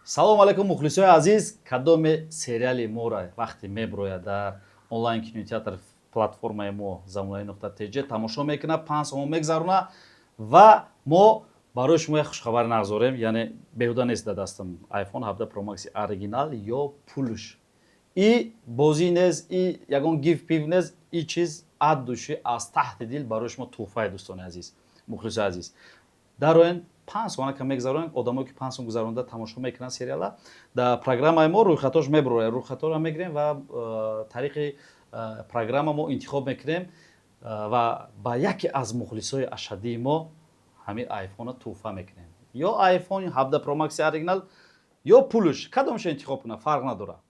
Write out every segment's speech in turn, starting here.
Салому алайкум, мухлисои азиз. Кадоме сериали моро вақте меброяд, дар онлайн кинотеатр платформаи мо замонаи.тж тамошо мекунад, 5 сомон мегзаронад ва мо барои шумо як хушхабар нагзорем. Яъне беҳуда нест, дар дастам iPhone 17 Pro Max оригинал ё пулш. И бозӣ нест, и ягон гиф пив нест, и чиз от души, аз таҳти дил барои шумо тӯҳфае. Дӯстони азиз, мухлисои азиз, дароен, 5 сомона ка мегзаронед. Одамое ки 5 сом гузаронда тамошо мекунанд сериала, дар программаи мо рӯйхатош мебурояд. Рӯйхаторо мегирем ва тариқи программа мо интихоб мекунем ва ба яке аз мухлисои ашаддии мо ҳамин айфонро тӯҳфа мекунем. Ё iPhone 17 Pro Max оригинал, ё пулш, кадомшо интихоб кунад, фарқ надорад.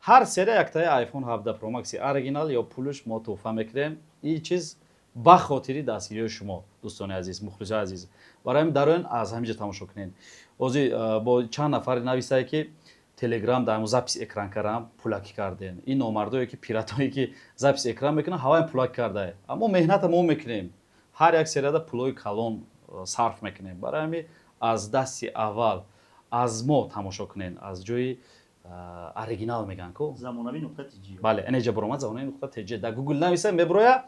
Ҳар серия яктаи iPhone 17 Pro Max оригинал ё пулш мо тӯҳфа мекунем. Ин чиз ба хотири дастгириҳои шумо, дӯстони азиз, мухлисои азиз. Барои ҳамин дароен, аз ҳамин ҷо тамошо кунед. Ҳозир бо чанд нафаре нависае, ки Телеграм дар запись экран кардам, пулакӣ кардем. Ин номардое ки, пиратое ки запись экран мекунанд, ҳаваям пулакӣ кардае. Аммо меҳната мо мекунем, ҳар як серияда пулҳои калон сарф мекунем. Барои ҳамин аз дасти аввал аз мо тамошо кунед, аз ҷои оригинал мегӯянд ку. Замонавӣ.тж. Бале, энеҷа баромад, замонавӣ.тж дар Гугл нависа, меброя.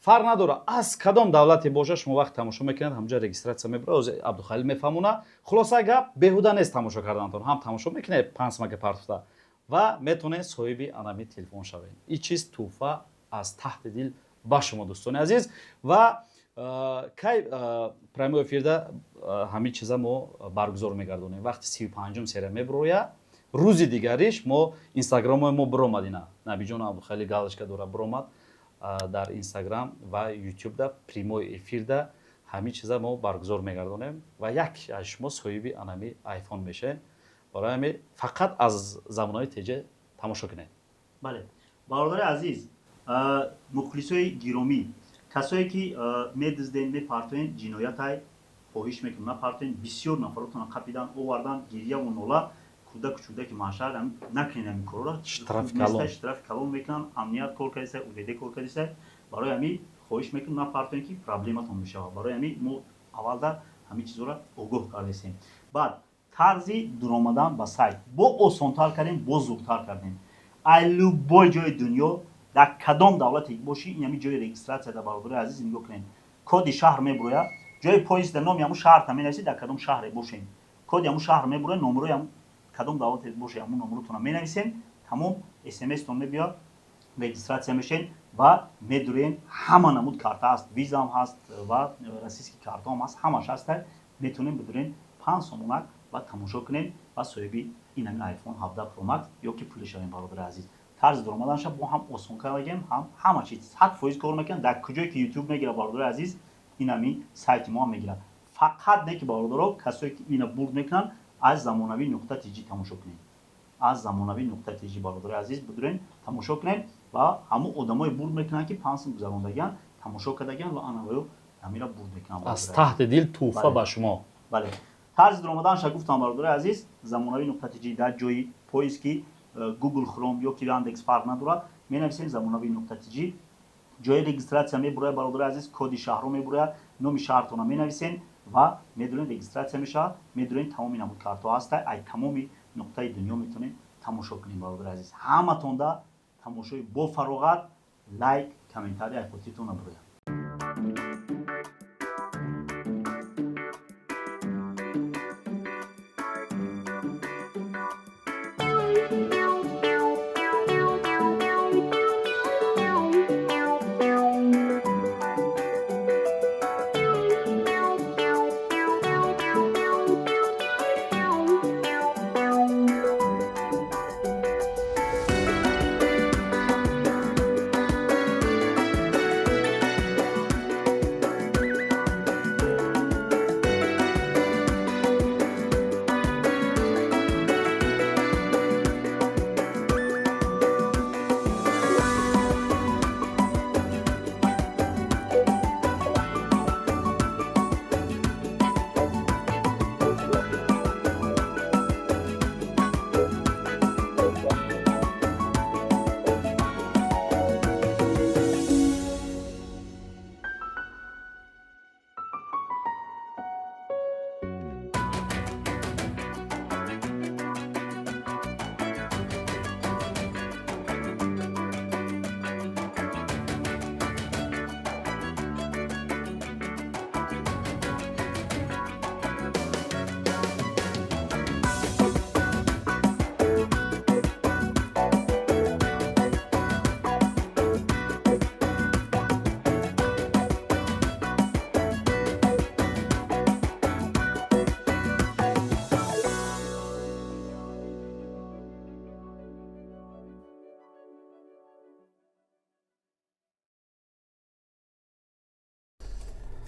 Фарқ надорад, аз кадом давлате боша, шумо вақт тамошо мекунед, ҳамҷа регистрация меброяд. Ҳозир Абдухалил мефаҳмона. Хулоса гап, беҳуда нест тамошо карданатон. Ҳам тамошо мекунед 5 сомака партофта ва метавонед соҳиби анами телефон шавед. Ин чиз тӯҳфа аз таҳти дил ба шумо, дӯстони азиз. Ва кай прямой эфирда ҳамин чиза мо баргузор мегардонем? Вақти 35-ум серия меброяд, рӯзи дигариш мо инстаграмои мо биромад. Ина Набиҷон Абдухалил галочка дора, биромад. Дар Инстаграм ва Ютубда прямой эфирда ҳамин чиза мо баргузор мегардонем ва як аз шумо соҳиби анами айфон мешавед. Барои ҳамин фақат аз замонаи теҷа тамошо кунед. Бале, бародари азиз, мухлисои гиромӣ, касое ки медизден, мепартоен, ҷиноятай. Хоҳиш мекунам, напартоен. Бисёр нафаротона қапидан, овардан, гирьяву нола, кӯдаку чӯдаки маҳшар. Накунед ҳамин корро. Штраф калон. Штрафи калон мекунанд. Амният кор кардиса, УВД кор кардиса. Барои ҳамин хоҳиш мекунам, напартоен, ки проблематон мешавад. Барои ҳамин мо аввалда ҳамин чизҳоро огоҳ кардесем. Баъд тарзи дуромадан ба сайт бо осонтар кардем, бо зудтар кардем. Ай любой ҷои дунё, дар кадом давлате бошӣ, ин ҳамин ҷои регистрация да, бародари азиз, нигоҳ кунед, коди шаҳр мебурояд. Ҷои поиск да номи ҳамун шаҳрта менависед, дар кадом шаҳре бошем, коди ҳамун шаҳр мебурояд, номерои ҳамун кадом давлате боше, ҳамун номеротона менависем, тамом, смстон мебиёд, регистрация мешен ва медурен. Ҳама намуд карта ҳаст, визаам ҳаст ва российский картаам ҳаст, ҳамаш ҳаста. Метавонем бидурен 5 сомонак ва тамошо кунем ва соҳиби ин ҳамин iPhone 17 Pro Max ё ки пули шавем. Бародари азиз, тарзи дуромаданша бо ҳам осон кардагем, ҳам ҳама чиз 100% кор мекунад. Дар куҷое ки Ютуб мегирад, бародари азиз, ин ҳамин сайти мо ҳам мегирад. Фақат не ки, бародаро, касое ки ина бурд мекунанд, аз замонавӣ.тж тамошо кунед. Аз замонавӣ.тж, бародари азиз, бидурен, тамошо кунед. Ва ҳамун одамое бурд мекунанд, ки 5 сом гузарондагиан, тамошо кардагиан ва анаваю ҳамира бурд мекунанд. Аз таҳти дил тӯҳфа ба шумо. Бале, тарзи дуромаданша гуфтам, бародари азиз. Замонавӣ.тж дар ҷои поиски Google Chrome ё ки Яндекс, фарқ надорад, менависем замонавӣ.тж. Ҷои регистрация мебурояд, бародари азиз, коди шаҳрро мебурояд, номи шаҳртона менависем ва медурем, регистрация мешавад, медурем. Тамоми намуд картҳо ҳаста, ай тамоми нуқтаи дунё метавонем тамошо кунем. Бародари азиз, ҳаматонда тамошои бо фароғат. Лайк, комментарий ай хотиртон набурояд.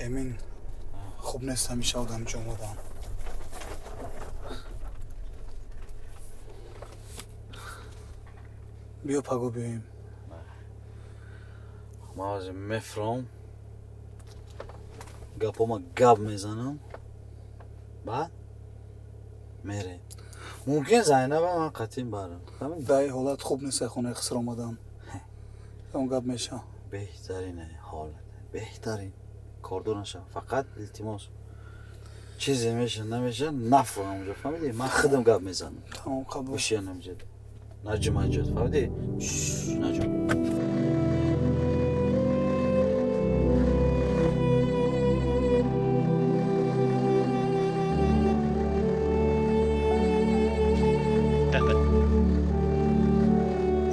Эмин хуб нест ҳамеша одамҷо омадан. Биё паго биёем. Ман ҳозир мефуром, гапома гап мезанам, баъд мерем. Мумкин Зайнаба ман қатъин барам. Дар ин ҳолат хуб нест хонаи хиср омадан. Он гап меша. Беҳтарин ҳолат, беҳтарин. Кордор нашав, фақат илтимос. Чизе меша, намеша, нафурам онҷо, фаҳмидӣ? Ман худам гап мезанам. Тамом, қабул. Бишия намеҷа. Наҷум аҷод, фаҳмидӣ? Наҷум.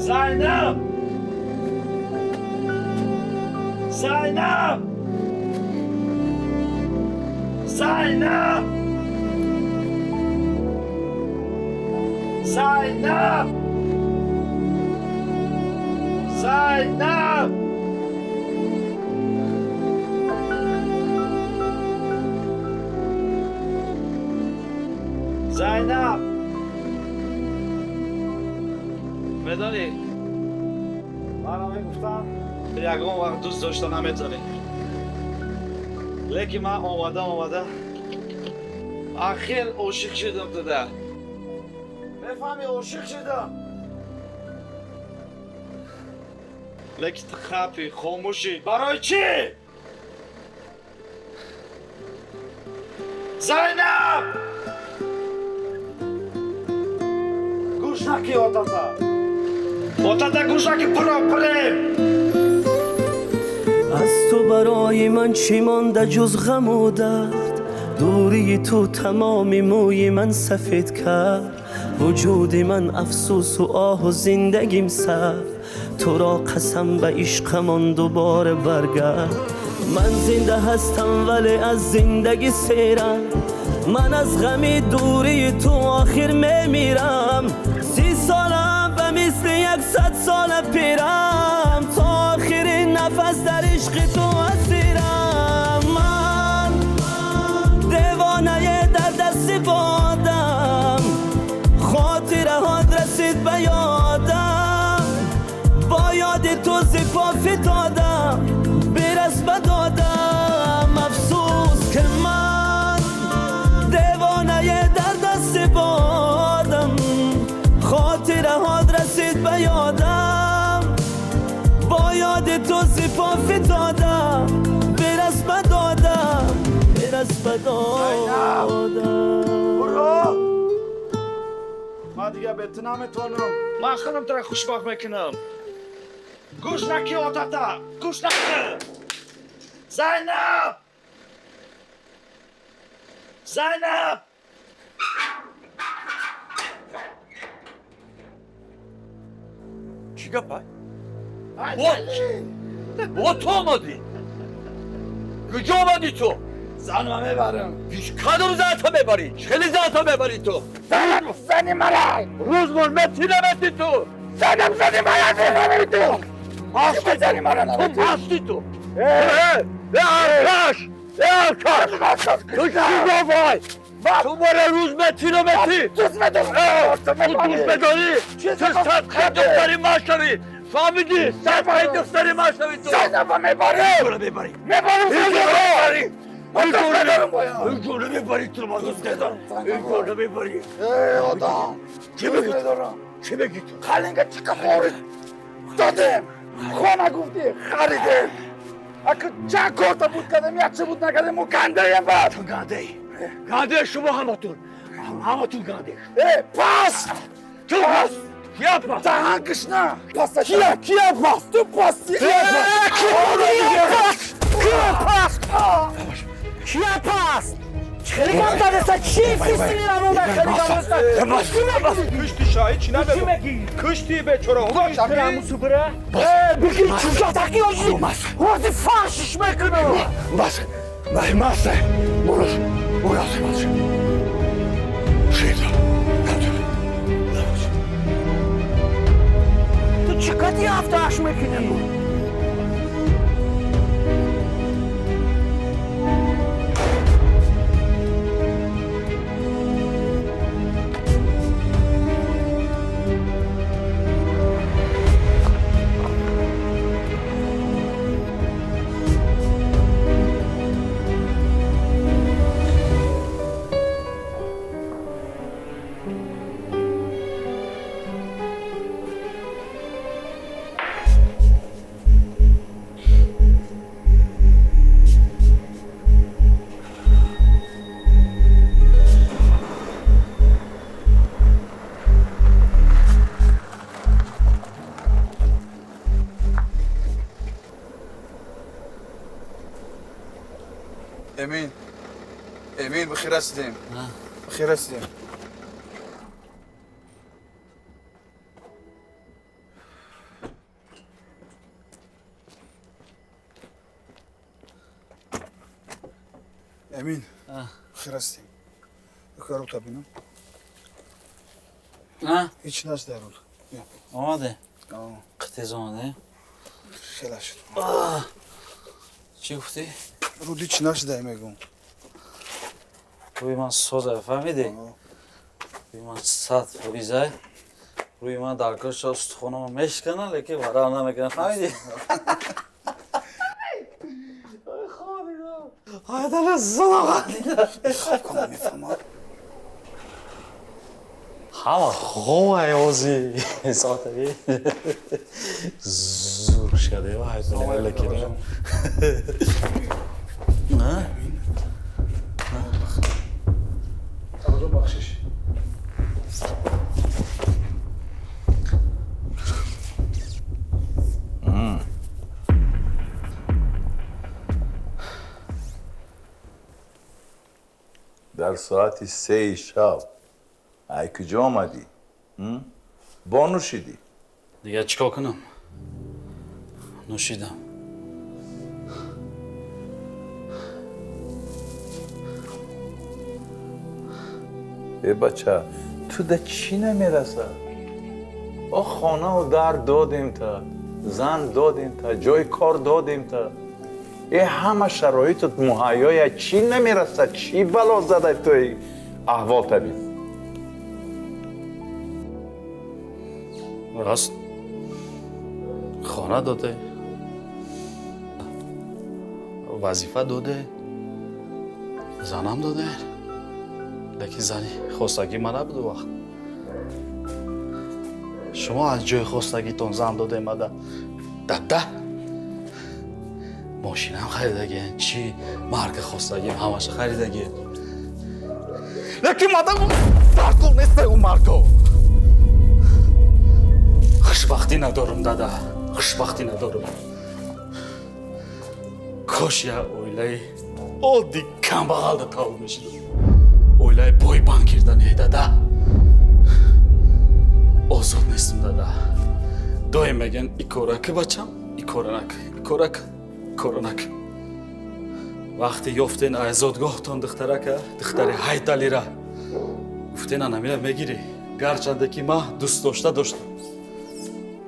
Зайнаб! Зайнаб! Зайнаб! Зайнаб! Зайнаб! Зайнаб! Медонӣ, мана мегуфтам, ягон вақт дӯст дошта наметавонӣ. Лекин ман омада омада ахир ошиқ шудам туда. Мефаҳмӣ, ошиқ шудам. Лекин ту хапи, хомӯшӣ. Барои чӣ? Зайнаб! Гӯш накӣ отата. Отата гӯш накӣ, пуро пирем. Аз ту барои ман чӣ монда ҷуз ғаму дард? Дурии ту тамоми мӯи ман сафед кард. Вуҷуди ман афсӯсу оҳу зиндагим сар. Туро қасам ба ишқамон дубора баргард. Ман зинда ҳастам вале аз зиндагӣ серам. Ман аз ғами дурии ту охир мемирам. 30 солам ба мисли 100 сола пирам. То охирин нафас дар ишқи ту асирам. Ман девонае дар дасти бодам. Хотираҳот расид ба ёдам. Бо ёди ту зи по фитодам. Бирас ба додам. Афсӯс ки ман девонае дар дасти бодам. Хотираҳот расид ба ёдам. Бо ёди ту зи по фитодам. Бирас ба додам. Бирас ба додам. Буро! Ман дигар бе ту наметавонам. Ман худам туро хушбахт мекунам. Гӯш накӣ отата! Гӯш накӣ! Зайнаб! Зайнаб! Чӣ гап, ай? Бо ту омадӣ? Куҷо омадӣ ту? Занма мебарам. Кадом занта мебарӣ? Хеле занта мебарӣ ту? Занам зани мара! Рӯзмон метӣ наметӣ ту? Занам зани мара мефаҳмӣ ту? Ҳастӣ зани мара ту, ҳастӣ ту. Э, аркаш! Э, аркаш! Ту чӣ бобай? Ту мара рӯз метӣ наметӣ? Дӯст медорам. Ту дӯст медорӣ? Ту садқаи духтари ман шавӣ. Фаҳмидӣ? Садқаи духтари ман шавӣ ту. Занама мебарам. Туро мебарӣ. Мебарам занама. Дӯст медорам бояд. Ин мебарӣ ту ма дӯст медорам. Ин мебарӣ. Э, одам. Чӣ мегӣ ту? Чӣ мегӣ ту? Қалинга чиқа борид додем. Хона гуфтӣ, харидем. Ака чанд корта буд кардем, як чӣ буд накардем, мо гандаем баъд. Ту гандаӣ. Гандаи шумо ҳаматон. Ҳаматон гандаи. Э, пас! Ту пас! Кия пас? Даҳан кишна. Пас Кия, кия пас? Ту пасти. Кия пас? Кия пас? Кия пас? Хеле гап задаста, чӣ фисили равона хеле гап задаста? Кушти шаҳид чӣ набегу? Кушти бечора. Э, бигир чӯҷатаки ожи. Ҳозир фаршиш мекунам. Бас, бас, мурос, мурос, бас. Шейтон. Ту чӣ кати ҳафтааш мекунӣ? Эмин, бихир расидем. Бихир расидем. Эмин, бихир расидем. Рута бинам. Ҳеч нашда руд. Омаде? Тез омаде? Хела шуд. Чӣ гуфтӣ? Руд ҳеч нашда мегӯм. Рӯи ман соза, фаҳмидӣ? Рӯи ман 100%. Рӯи ман дар кор устухонама мешкана, лекин варам намекунад, фаҳмидӣ? Ҳайдара зудам хандида. Хоб кунам мефаҳмад. Ҳама хобай ози соатави зур шудаи ҳайдара лекин. Бахшиш. Дар соати 3 шаб ай куҷо омадӣ? Бо нӯшидӣ? Дигар чӣ кор кунам? Нӯшидам. Э бача, ту да чӣ намерасад? О хонаву дар додем та, зан додем та, ҷои кор додем та. Э ҳама шароитут муҳайёя, чӣ намерасад? Чӣ бало зада туи аҳвол табид? Рост, хона доде, вазифа доде, занам доде, лекин зани хостагӣ ман набуд вақт. Шумо аз ҷои хостагитон зан доде мада. Дада, мошинам харидаги, чӣ марка хостагим ҳамаша харидаги. Лекин мадам даркор нестай у марко. Хушбахтӣ надорум, дада, хушбахтӣ надорум. Кош як оилаи оддӣ камбағалда таваллуд мешудам. Оилаи бой банкирда не, дада. Озод нестам, дада. Доим мегӯянд икора ки бачам, икора накун, икора кун, икора накун. Вақте ёфтен айзодгоҳтон духтарака, духтари Ҳайдалира, гуфтен анамира мегирӣ. Гарчанде ки ман дӯст дошта доштам.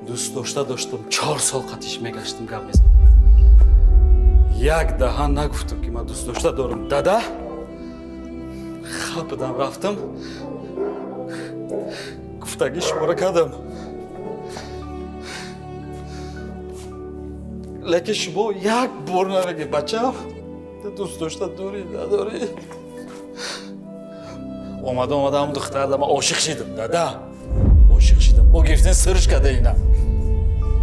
Дӯст дошта доштам, 4 сол қатиш мегаштам, гап мезадам. Як даҳан нагуфтам ки ман дӯст дошта дорам. Дада, хапидам рафтам, гуфтагӣ шуморо кардам. Лекин шумо як бор намегӣ бачам, ту дӯст дошта дорӣ, надорӣ. Омада омада ҳамун духтарда ман ошиқ шидам, дада. Ошиқ шидам. Бо гирифтен сирш карда ина.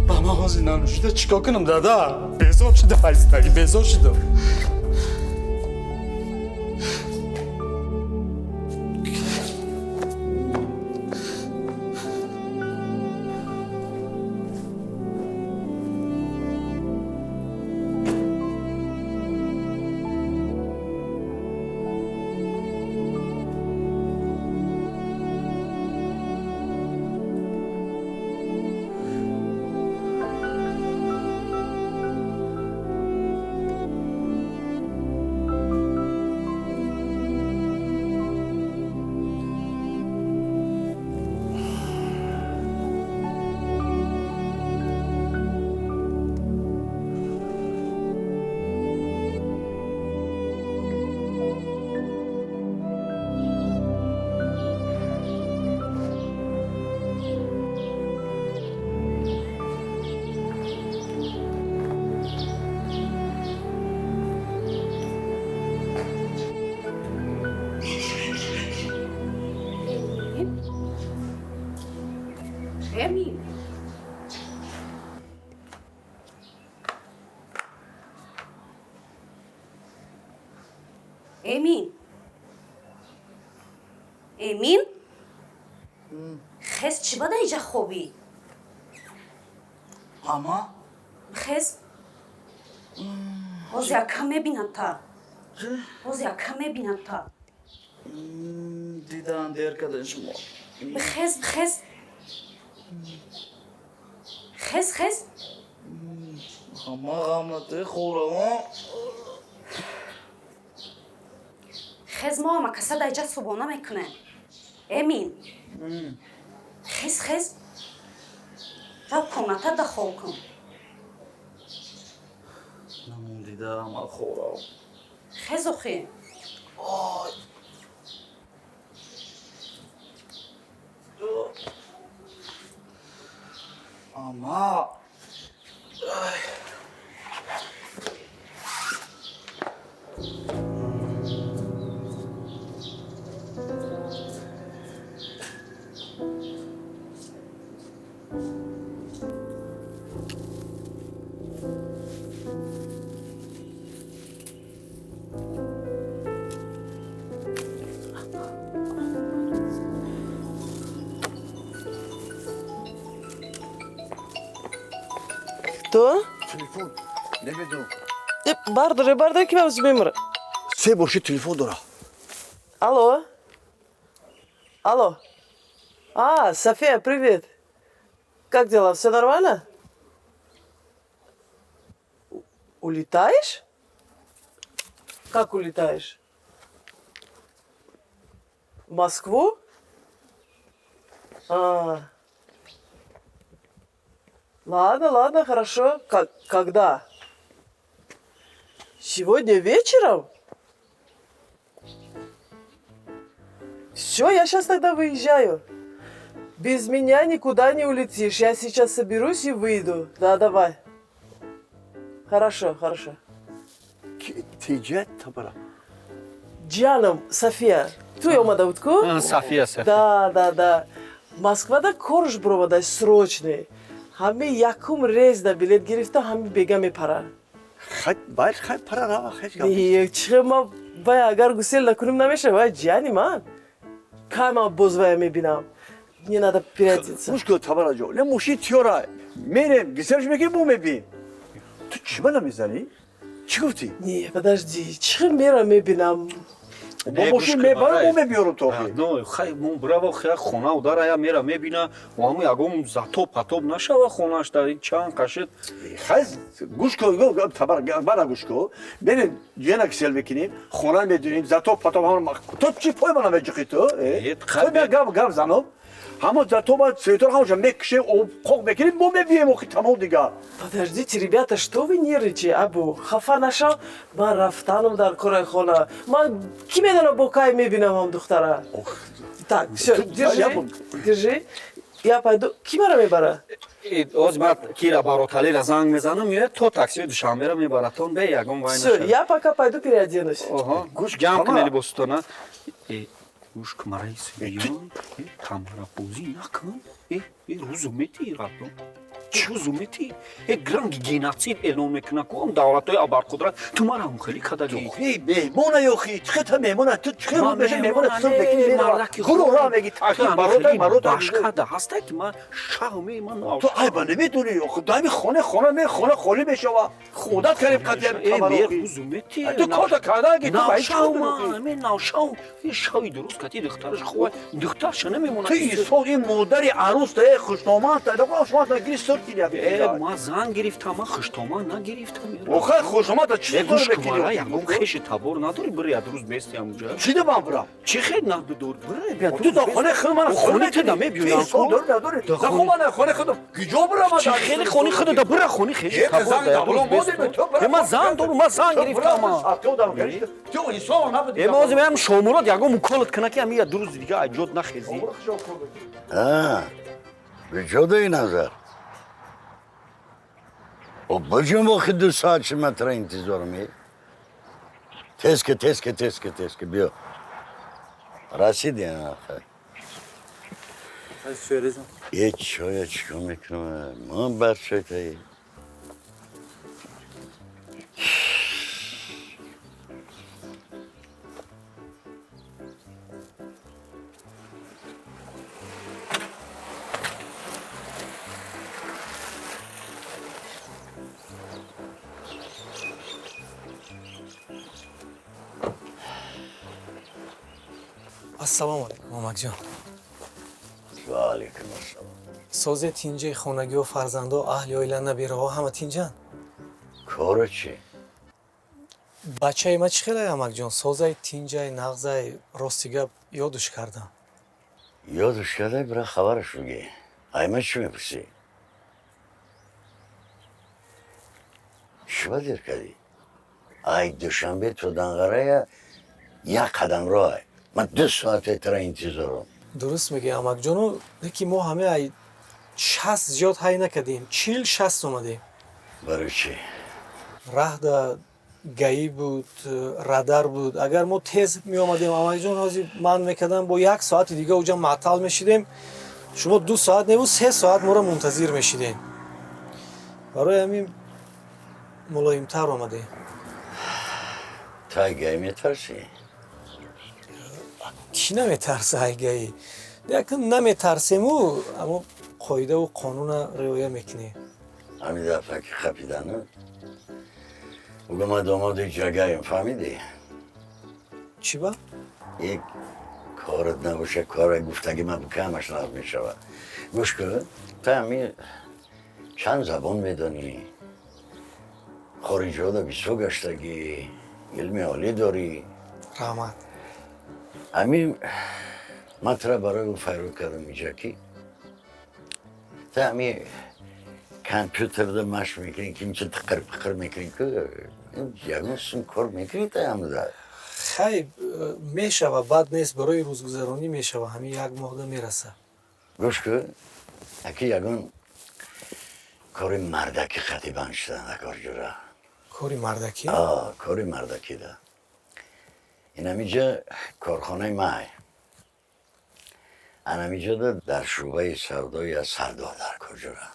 Ба ман ҳозир нанӯшида чӣ кор кунам, дада? Безор шидам аз зиндагӣ, безор шидам. Эмин. Эмин. Эмин? Хез чӣ бада иҷа хобӣ? Ама? Хез? Ҳозир яка мебинам та. Ҳозир яка мебинам та. Дидан дер кардем шумо. Бихез, бихез. Хез, хез. Ҳама ғамнате хӯрам. Хез, мо ама каса дар иҷа субона мекунем. Эмин. Хез, хез. Рав комната да хоб кун. Намондида ама хӯрам. Хез охи. Ама. Кто? Телефон. Намедонам. Бардор, бардор, ки ман мемра. Се боши телефон дора. Алло. Алло. А, София, привет. Как дела? Все нормально? Улетаешь? Как улетаешь? В Москву? А. Ладно, ладно, хорошо. Как, когда? Сегодня вечером? Все, я сейчас тогда выезжаю. Без меня никуда не улетишь. Я сейчас соберусь и выйду. Да, давай. Хорошо, хорошо. Джаном, София, ты омада будку? София, София. Да, да, да. Москвада корш бровада срочный. Ҳами якум рейс да билет гирифта, ҳами бега мепара. Хай, хай пара рава, хай. Чихе ма вай агар гусел накунем намеша, вай ҷияни ман. Кай ма боз вая мебинам. Мне надо переодеться. Мушкил табара ҷо. Не муши тиёра. Мерем, гиселш мекунем, бу мебинем. Ту чӣ мана мезанӣ? Чӣ гуфтӣ? Не, подожди, чихе мера мебинам. Бо мошин мебарам, бо мебиёрам то охир. Но, хай, мон браво, хай хона удара я мера мебина, ва ҳаму ягон затоп патоп нашава хонаш дар чанд қашид. Хай, гӯш кун, табар, мана гӯш кун. Мерем, ҷена кисел мекунем, хона медунем, затоп патоп ҳама. Ту чӣ пой мана меҷиқӣ ту? Ту бия гап гап занам. Ҳама затоба цветор ҳамаша мекушем, об қоқ мекунем, мо мебием охи тамом дигар. Подождите, ребята, что вы нервничаете? Абу, хафа нашав, ман рафтанам дар кораи хона. Ман ки медонам бо кай мебинам ҳам духтара. Так, все, держи, держи. Я пойду. Ки мара мебара? Оз ман кира бароталира занг мезанам, меояд то таксиҳои Душанбера мебаратон, бе ягон вай Все, я пока пойду переоденусь. Оҳо, ҷамъ кунед либосутона. Гӯш кун, раис, биён, тамарабозӣ накун. Рӯзу метӣ, радон. Чӣ рӯзу метӣ? Гранги геноцид эълон мекунад ку давлатҳои абарқудрат. Ту мара ҳам хеле кадаги. Охи, меҳмона ёхи, чӣ та меҳмона, ту чӣ рӯз меша меҳмона ҳисоб мекунӣ, мерава. Гурӯҳ ра меги, таки барота, барота. Башкада ҳаста ки ман шаҳме ман. Ту айба намедонӣ, охи, дами хона, хона ме, хона холӣ мешава. Одат кардем қатъиян тамарохи. Рӯзу метӣ. Ту корта кардаги, ту ба ҳеҷ Навшав ман, ме навшав, шави дуруст кати духтараш хуб, духтарша намемонад. Ту исо ин модари арӯс та, хушноман та, шумо та гири сир кини. Ман зан гирифтам, ман хуштоман нагирифтам. Охай, хушноман та чӣ кор мекунӣ? Ягон хеши табор надорӣ, бири як рӯз бести ҳамуҷа. Чӣ дабам бирам? Чӣ хел надор? Бири Ту дар хонаи худ мана хонаи ту да мебиёям. Ту дорӣ надорӣ? Да хуб мана хонаи худам. Куҷо бирам ман? Чӣ хели хонаи худ да бира хонаи хеши табор. Ман зан дорам, ман зан гирифтам. Ту инсон набудӣ. Ман ҳозир меям Шомурод ягон муколат кунад ки ҳамин як ду рӯзи дига айҷод нахезӣ. Куҷо назар? О баҷон вохи 2 соат ши ман тра интизорам е? Тезке, тезке, тезке, тезке, биё. Расиди, ахай. Е чоя чикор мекунам? Ман бар чой таи. Ассалому алайкум, амакҷон. Ва алайкум ассалом. Созе тинҷаи хонагиҳо, фарзандо, аҳли оила, набираҳо ҳама тинҷанд? Коро чӣ? Бачаи ма чӣ хелай, амакҷон? Созай, тинҷай, нағзай, рости гап, ёдуш кардам. Ёдуш кардай, бира хабараш бигӣ. Ай ма чӣ мепурсӣ? Чӣ ба дер кардӣ? Ай Душанбе то Данғарая як қадам роҳ. Ман 2 соате тара интизорам. Дуруст мегӯӣ, амакҷону, лекин мо ҳама ай 60 зиёд ҳай накардем, 40-60 омадем. Барои чӣ? Раҳда гаӣ буд, радар буд. Агар мо тез меомадем, амакҷон, ҳозир ман мекардам, бо 1 соати дига уҷа маътал мешидем. Шумо 2 соат неву 3 соат моро мунтазир мешидем. Барои ҳамин мулоимтар омадем. Ту ай гаӣ метарсӣ? Кӣ наметарса ай гаӣ? Якн наметарсему, аммо қоидаву қонуна риоя мекунем. Ҳамин дафъа ки хапидану бугӯ ман домоди ҷагаем, фаҳмидӣ? Чӣ ба? Як корат набоша, кора гуфтаги ман бука ҳамаш нағз мешавад. Гӯш кун, ту ҳамин чанд забон медонӣ, хориҷиҳода бисёр гаштагӣ, илми олӣ дорӣ. Раҳмат. Ҳамин ман тура барои ӯ файрод кардам инҷа ки ту ҳамин компютерда машқ мекунӣ, ки инча тиқир пиқир мекунӣ, ку ягон сум кор мекунӣ та ҳамуда? Хай, мешава, бад нест, барои рӯзгузаронӣ мешава, ҳамин 1 моҳда мераса. Гӯш кун, аки ягон кори мардакӣ хатибан шудан дар ҷура. Кори мардакӣ? А, кори мардакӣ да. Ин ҳамиҷа корхонаи май. Ан ҳамиҷода дар шӯъбаи савдои аз сардор дар кор ҷура.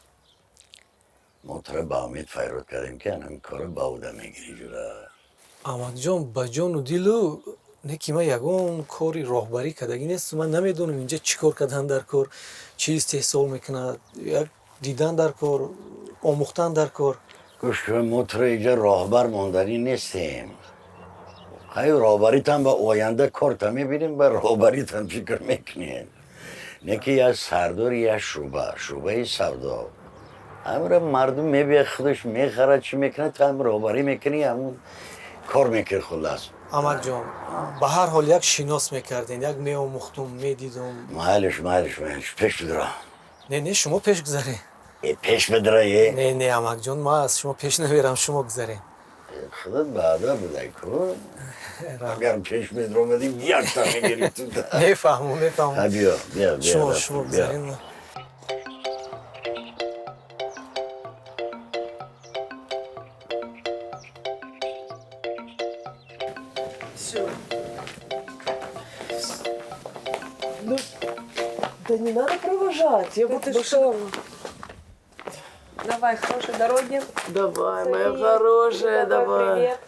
Мо тура ба умед файрод кардем ки ан ҳамин корро ба ӯда мегирӣ ҷура. Амакҷон, ба ҷону дилу не ки ман ягон кори роҳбарӣ кардагӣ нест, ман намедонам инҷа чӣ кор кардан дар кор, чӣ истеҳсол мекунад, як дидан дар кор, омӯхтан дар кор. Гӯш кун, мо туро инҷа роҳбар монданӣ нестем. Хай, роҳбаритам ба оянда корта мебинем, ба роҳбаритам фикр мекунем. Не ки як сардори як шӯъба, шӯъбаи савдо. Ҳамра мардум мебиёд, худаш мехарад, чӣ мекунад, ту ҳам роҳбарӣ мекунӣ, ҳамун кор мекунӣ хуллас. Амакҷон, ба ҳар ҳол як шинос мекардем, як меомӯхтум, медидум. Майлиш, майлиш, майлиш, пеш бидро. Не, не, шумо пеш гузаред. Э, пеш бидро, е. Не, не, амакҷон, ман аз шумо пеш намерам, шумо гузаред. Худат баъда будай ку. Агар пеш медромадим, якта мегирифтум. Мефаҳмам, мефаҳмам. Ха, биё, биё, биё, Шумо, рафтем, шумо биё. гузаред. Ну, да не надо провожать. Я вот ты больше что? Давай, хорошей дороги. Давай, моя София, хорошая, передавай давай. Привет.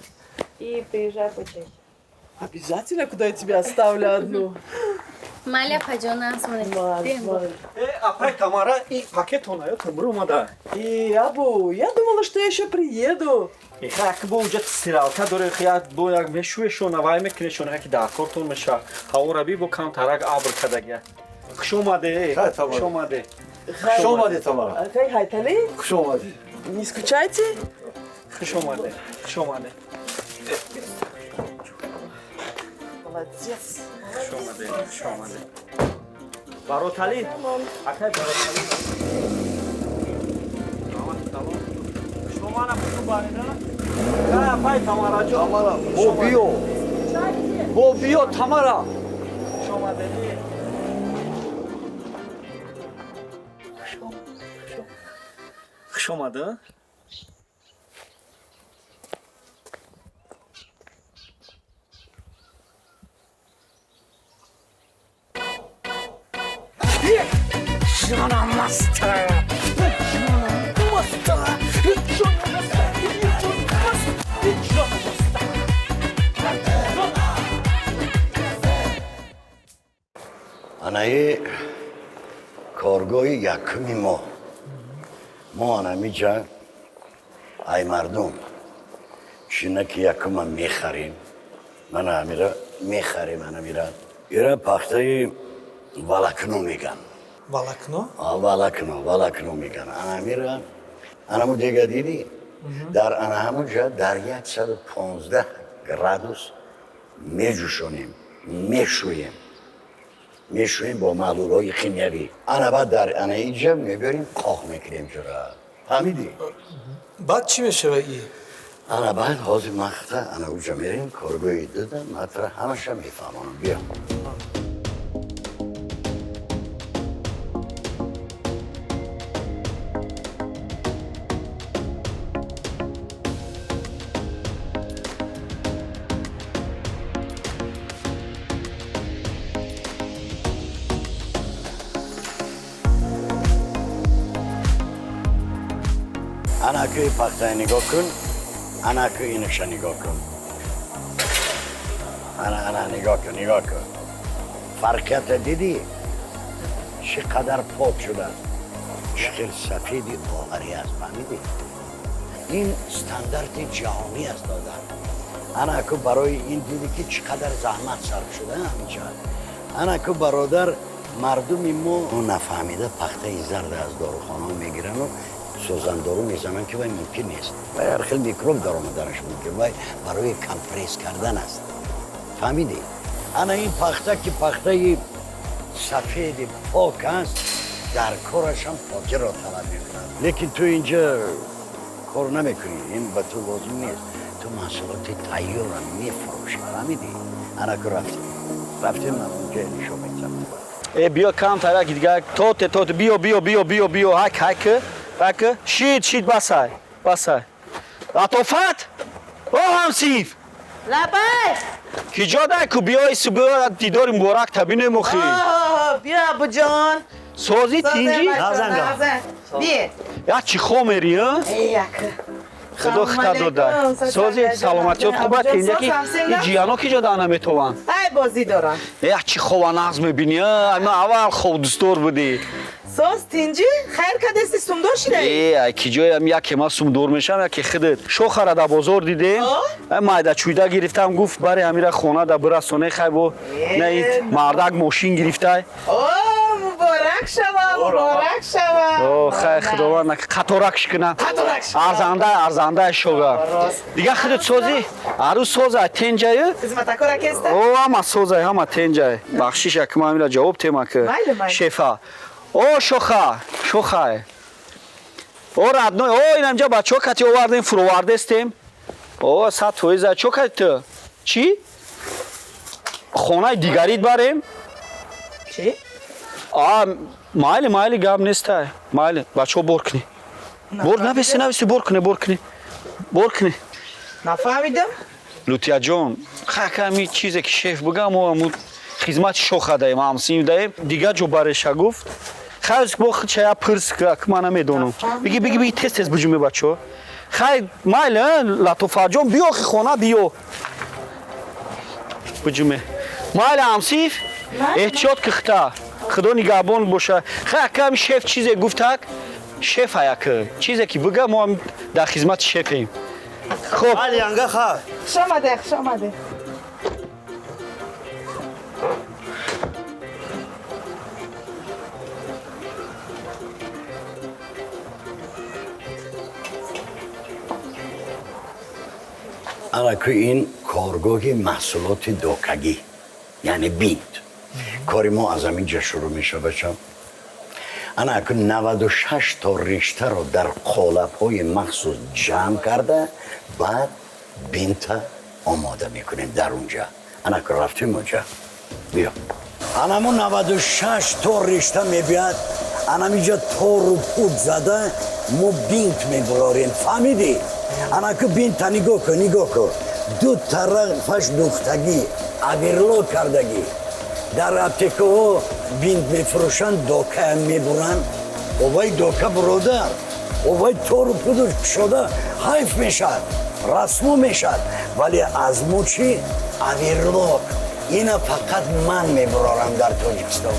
И приезжай почаще. Обязательно, куда я тебя оставлю одну? Маля Паджона, смотри. Апай Тамара, и пакет он, а то брумада. И, Абу, я думала, что я еще приеду. И как бы уже стиралка, дорог, я бояк мешуешона, вай мекунешона, ки дар кортон меша. Ҳаво раби бо кам тарак абр кадагя. Хуш омаде, Хай, Тамара. хуш омаде. Хуш омаде, Тамара. Хай, Хайтали. Хуш омаде. Не скучайте. Хуш омаде, хуш омаде. Молодец. Хуш омаде, хуш омаде. Баротали? Акай Баротали. Шумо мана путу барина? Хай, апай Тамара ҷон. Тамара, бо биё. Бо биё, Тамара. Хуш омадед. Хуш омада? Жона маста! Жона маста! Жона маста! Жона маста! Анаи коргоҳи якуми мо. Мо анамиҷа ай мардум чина ки якума мехарем, мана амира мехарем, анамира Ира пахтаи волокно меган. Волокно? Волокно, волокно меган. Ана анаму дега диди? Дар ана ҳамунҷа дар 115 градус меҷӯшонем, мешӯем. Мешӯем бо маҳлулҳои химиявӣ. Ана баъд дар ана инҷа мебарем, қоқ мекунем ҷура. Фаҳмидӣ? Баъд чӣ мешава и? Ана баъд ҳозир махта ана уҷа мерем, коргоҳи дуда, матра ҳамаша мефаҳмонам. Биё. Ана кӯи пахтая нигоҳ кун, ана кӯ инаша нигоҳ кун. Ана, ана нигоҳ кун, нигоҳ кун. Фарқията дидӣ? Чӣ қадар пок шудааст. Чӣ хел сафеди оҳарӣ аст, фаҳмидӣ? Ин стандарти ҷаҳонӣ аст, додар. Ана ку барои ин дидӣ ки чӣ қадар заҳмат сарф шуда ҳаминҷа. Ана ку бародар, мардуми мо нафаҳмида пахтаи зарда аз дорухонаҳо мегирану сӯзандору мезананд, ки вай мумкин нест. Вай ҳар хел микроб даромаданаш мумкин, вай барои компресс кардан аст. Фаҳмидӣ? Ана ин пахта ки пахтаи сафеди пок аст, дар корашам покиро талаб мекунад. Лекин ту инҷа кор намекунӣ, ин ба ту лозим нест. Ту маҳсулоти тайёрро мефурӯшӣ, фаҳмидӣ? Ана ку рафтем. Рафтем, ман унҷа нишон медиҳам. Э, биё камтар як дигар, тоте, тоте, биё, биё, биё, биё, биё, ҳак, ҳак. Бака, шид, шид, басай, басай. Латофат! О, ҳамсиф! Лабай! Ки ҷо дай ку биёи субҳ дидори муборак табинем охи. Биё, Абуҷон. Сози тинҷи? Бие. Я чӣ хо мери, а? Як. Худо хита дода. Сози, саломатиёт хуба тинҷа ки и ҷияно ки ҷо да наметованд? Ай бозӣ дорам. Я чӣ хова нағз мебинӣ, а? Ман аввал хоб дӯстдор будӣ. Соз тинҷи? Хайр кадести сумдор шидаи? Э, ай ки ҷоям яке ман сумдор мешам, яке худат. Шохара дар бозор дидем. Ай майда чӯйда гирифтам, гуфт бари ҳамира хона да бирасоне, хай бо на ин мардак мошин гирифтай. О, муборак шава, муборак шава. О, хай худованд қаторакш кунад. Арзанда, арзанда шога. Дига худат созӣ? Арӯз созай тенҷаю? Хизматакора кеста? О, ҳама созай, ҳама тенҷай. Бахшиш як ман ҳамира ҷавоб тема ки. Шефа. О, шоха, шохай. О, родной, о, инамҷа бачаҳо кати овардем, фуровардестем. О, 100%. Чо кати ту? Чӣ? Хонаи дигарит барем? Чӣ? А, майли, майли, гап нестай. Майли, бачаҳо бор кунӣ. Бор нависи, нависи, бор кунӣ, бор кунӣ. Бор кунӣ. Нафаҳмидам. Лутияҷон, хаками чизе ки шеф бигам, мо ҳамун хизмати шоха даем, ҳамсинф даем. Дигар ҷо бареша гуфт. Хай бо худша я пирс ки ман намедонам. Биги, биги, биги, тез тез биҷуме бачаҳо. Хай, майли, Латофатҷон, биё хи хона, биё. Биҷуме. Майли, ҳамсинф, эҳтиёт ки хита. Худо нигаҳбон боша. Хай, акам шеф чизе гуфтак, шеф аяк. Чизе ки бига, мо ҳам дар хизмати шефем. Хоб. Майли, янга ха. Хуш омаде, хуш омаде. Ана ку ин коргоҳи маҳсулоти докагӣ, яъне бинт. Кори мо аз ҳамин ҷа шурӯъ мешавад, бачам. Ана ку 96 то риштаро дар қолабҳои махсус ҷамъ карда, баъд бинта омода мекунем дар унҷа. Ана ку рафтем унҷа. Биё. Анамо 96 то ришта мебиёд, анамиҷа тору пут зада мо бинт мебурорем. Фаҳмидӣ? Ана ку бинта нигоҳ кун, нигоҳ кун. Ду тарафаш духтагӣ, аверлок кардагӣ. Дар аптекаҳо бинт мефурӯшанд, докаям мебуранд. Овай дока буродар, овай тору пудуш кушода ҳайф мешавад, расмо мешавад. Вале аз мо чӣ? Аверлок. Ина фақат ман мебурорам дар Тоҷикистон.